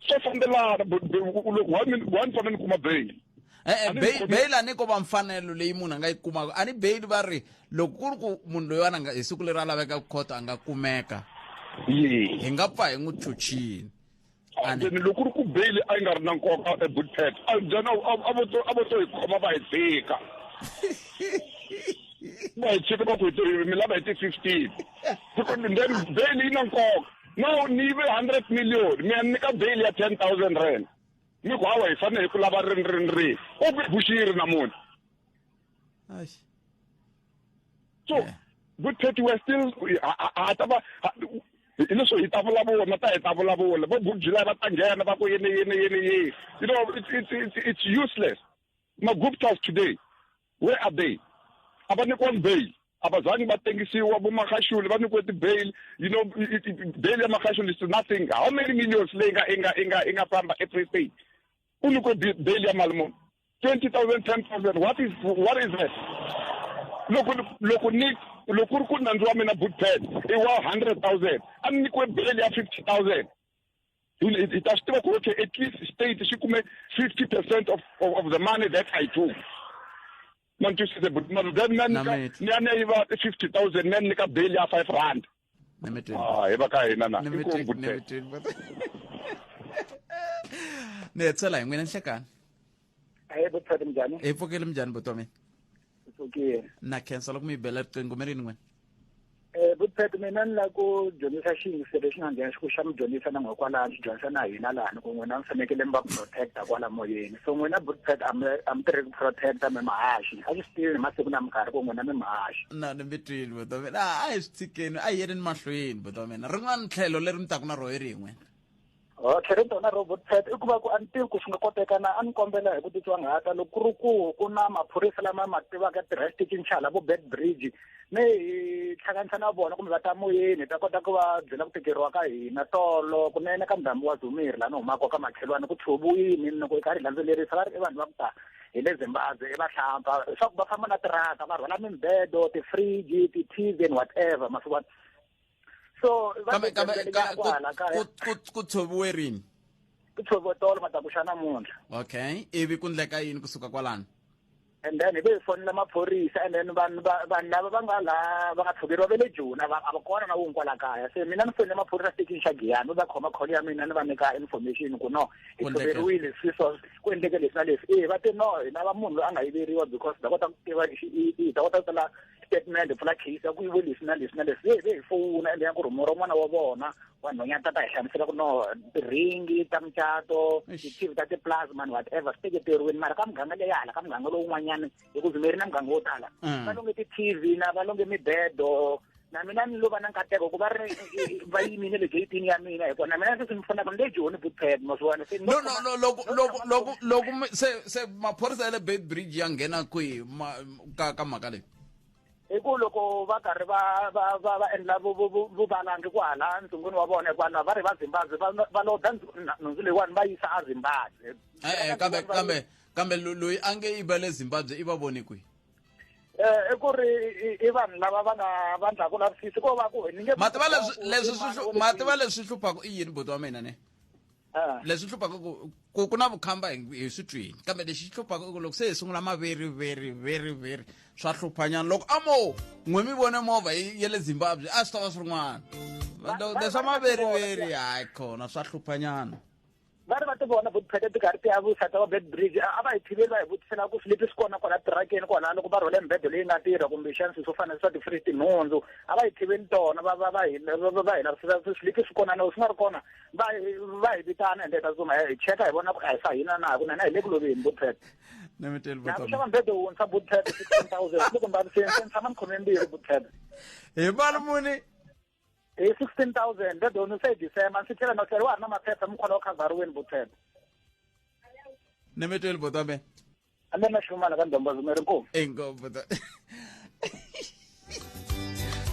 swa fambelana one fanele ni kuma bail e-e bail a ni ko va mfanelo leyi munhu a nga yi kumaka a ni bail va ri loko ku ri ku munhu loyiwani nga hi siku leri a laveka khoto a nga kumeka hi nga pfa hi n'wi chuchini then loko ku ri ku bail a yi nga ri na nkoka ebutpet then a vo to hi khoma va hi tshika va hi tshika va ku hi mi lava hi ti-15 because then bail yi na nkoka no ni yive 100 million mi ya nyika bail ya 10000 rand mi ku hawa hi fanele hi ku lava rini rini rini u ku buxiri namuntlha so good thirty we're still ha ta va hi leswo hi ta vulavula na ta hi ta vulavula vo good july va ta nghena va ku yini yini yini yini you know it's, it's, it's, it's useless maguptas today where are they a va nyikiwangi bail a va zangi va tengisiwa vo Magashule va nyikiwe ti-bail you know bail ya Magashule is nothing how many millions leyi nga i nga i nga i nga famba e-free state u nyikiwe bail ya mali muni 20000 10000 what is what is that loko loko ni loko ku ri ku nandzu wa mina bootpad i wa 100000 a ni nyikiwe bail ya 50000 hi ta swi tiva ku okay at least state xi kume 50 percent of, of, of the money that I took ma ni twisise but mara then ni ya ni ya ni ya yiva 50000 ni ya nyika bail ya 5 rand Ah, hi va ka hina na inkomu ni hetisela hi n'wina nhlekani. Ahee botshadi, minjhani? Hi pfukile, minjhani buti wa mina? Pfukile. Na khensa loko mi yi bela riqingho, mi rini n'wina? Botshadi, mina ni lava ku dyondzisa xiyingiselo lexi nga nghena xi xa mi dyondzisa na n'we kwalano, xi dyondzisa na hina lani ku n'wina mi fanekele mi va protecta kwala moyeni. So n'wina botshadi a mi a mi tirhi ku protecta, mi mahaxi. A xi swi tivi hi masiku na minkarhi ku n'wina mi mahaxi. Na ni mi twile buti wa mina. A hi swi tshikeni, a hi yeleni mahlweni buti wa mina. Rin'wana tlhelo leri mi taku na roho hi rihi n'wina? Okay, ri tona robot pet i ku va ku a ni tivi ku swi nga koteka na a ni kombela hi ku titsongahata loko ku ri ku ku na maphorisa lama ma tivaka tirha xitichini xa hala vo Bed Bridge, mi hi hlanganisa na vona kumbe va ta moyeni, hi ta kota ku va byela ku tikeriwa ka hina. Tolo kunene ka ndhambi wa Dzumeri laha ni humaka ka makhelwani ku tshoviwini, loko hi karhi hi landzelerisa va ri i vanhu va ku ta hi le Zimbabwe, i vahlampfa leswaku va famba na tiraka va rhwala mimbedo, ti-fridge, ti-TV and whatever masiku. So kambe kambe ku tshoviwe rini? Ku tshoviwe tolo madaku xa namuntlha. Okay, ivi ku ndleka yini kusuka kwalano? And then hi ve hi fonela maphorisa, and then vanhu vanhu lava va nga laha va nga tshoveriwa va le Joni, a va a va kona na wun'we kwala kaya. Se mina ni fonele maphorisa xitichini xa Giyani, va khoma call ya mina, ni va nyika information ku no hi tshoveriwile swi so, ku endleke leswi na leswi. E va te no, hi lava munhu loyi a nga yiveriwa because hi ta kota ku tiva, hi ta kota ku tsala statement, hi pfula case ya ku yive leswi na leswi na leswi. Ve hi fowuna ende ya ku rhumeriwa n'wana wa vona wa nhwanyana ta ta hi hlamusela ku no tiringi ta mucato, ti-TV ta ti-plasma and whatever swi teketeriwini. Mara ka muganga leyi hala ka muganga lowun'wanyana, hi ku Dzumeri na muganga wo tala va longe ti-TV na va longe mibedo. Na mina ni lo va na nkateko ku va ri va yimile le gate-ini ya mina, hikuva na mina se ni pfunaka ni le Joni Bootpad masiwana se. No, no, no, loko loko loko loko se maphorisa ya le Beit Bridge ya nghena kwihi ka mhaka leyi? Hi ku loko va karhi va va va va endla vuvalangi kwahala ntsungwini wa vona, hikuva va ri va Zimbabwe va loda nhundzu leyiwani va yisa a Zimbabwe. E-e, kambe loyi a nge yi va le Zimbabwe i va vone kwihi? I ku ri i vanhu lava va nga va ndlaku lavisisi ko va ku ni nge mativa leswi leswi swi mativa leswi hluphaka i yini buti wa mina ne? Leswi hluphaka ku ku na vukhamba hi swi twini, kambe lexi xi hluphaka i ku loko se hi sungula maveri veri veri veri swa hluphanyana. Loko a mo n'we mi vone movha ya le Zimbabwe a swi ta va swi rin'wana. Leswa maveriveri hayi khona swa hluphanyana. Va ri va ti vona Bootpad ti karhi ti ya vusata wa Bed Bridge, a va hi thiveli, va hi vutisela ku swilipi swi kona kwala tirakeni kwala loko va rhwele mibedo leyi nga tirha kumbexani swilo swo fana swa ti-fridge, tinhundzu, a va hi thiveli tona, va va va hi va hi lavisisa swilipi swi kona. Loko swi nga ri kona va va hi vitana ende hi ta tsutsuma hi cheka hi vona ku a hi swa hina na kunene hi le ku loveni Bootpad. Ni mi tweli. Na ku xava mbedo wuntshwa Bootpad 16 000, loko ni vaviseni se ni tshama ni khome mbirhi Bootpad. Hi mali muni? Hi 16 000 mbedo ni se December ndzi tlhela no tlhela wa ha ri na maphepha mukhola wa khavhariweni Bootpad. Ni mi tweli buti wa mina. A ni na xumana ka ndomba zumeri nkomu. Inkomu buti.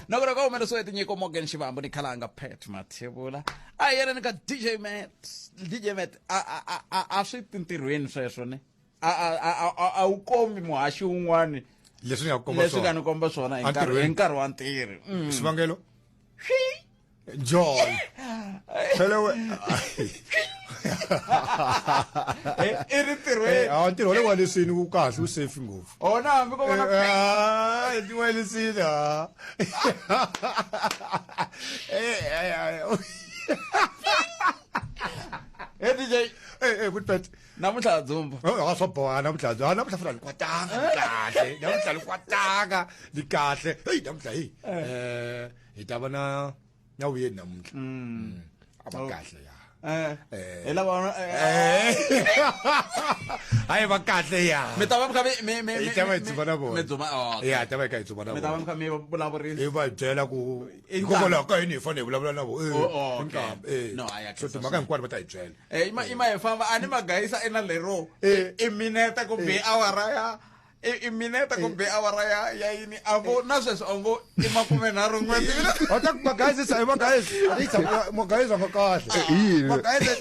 Nokona ka humelesiwe tinyiko Morgan Shivambu ni khalanga Pat Mathebula. A hi yeleni ka DJ Matt. DJ Matt a a a swi tintirhweni sweswo ne a a a a wu kombi muhaxi wun'wani leswi nga komba leswi nga ni komba swona hi nkarhi wa ntirho. Xivangelo joy phela we i ri ntirhweni. A ntirho le walisini wu kahle, wu safe ngopfu. Ona hambi ko vona ti walisini ha. He DJ. Eh, good pet. Namuntlha dzumba. A swa boha namuntlha, namuntlha funa ni kwatanga, ni kahle namuntlha, ni kwatanga, ni kahle. Hey, namuntlha hey hi ta va na vuyeni namuntlha. A va kahle ya. Hi lava Hayi, va kahle ya. Mi ta va mi kha mi Hi ta va hi dzumba na vona. Mi dzumba, oh, okay. Ya, ta va hi kha hi dzumba na Mi ta va mi vona. kha mi vulavurisa. Hi va hi byela ku I hikokwalaho ka yini hi fanele hi vulavula na vona. Oh, oh, okay. Nkambe No, a ya so khensa timhaka swinene. hinkwato va ta hi byela. Ima hi famba a ni magayisa ina lero i minete ku be awara ya i minete ku be awara ya yini a vo na sweswi ongo i 31 Va ta ku magayisa i magayisa, magayisa nga kahle. Yini? Magayisa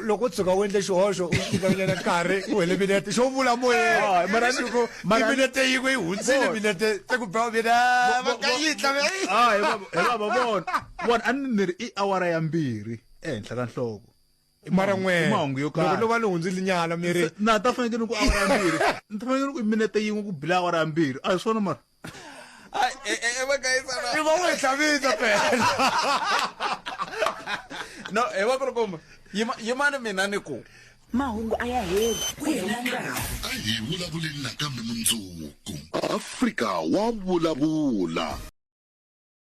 loko u tshuka u endle xihoxo u nyikanyana nkarhi u hele minete xo vula moyeni. Ah, Ku i minete yin'we yi hundzile, minete se ku ba mina magayitla. Ah, hi va vona vona a ni ri i awara ya 2 ehenhla ka nhloko. Mara n'we I mahungu yo loko karhi. no va ni hundzile nyana mi ri Na ta fanekele ku awara ya 2, ni ta fanekele ku i minete yin'we ku bila awara ya 2, a hi swona mara. Ai, e va I va n'wi hlamisa phela. No, e va kulukumba. Yima yimani mina ni ku. Mahungu a ya heli ku hela nkarhi. A hi vulavuleni nakambe mundzuku. Afrika wa vulavula.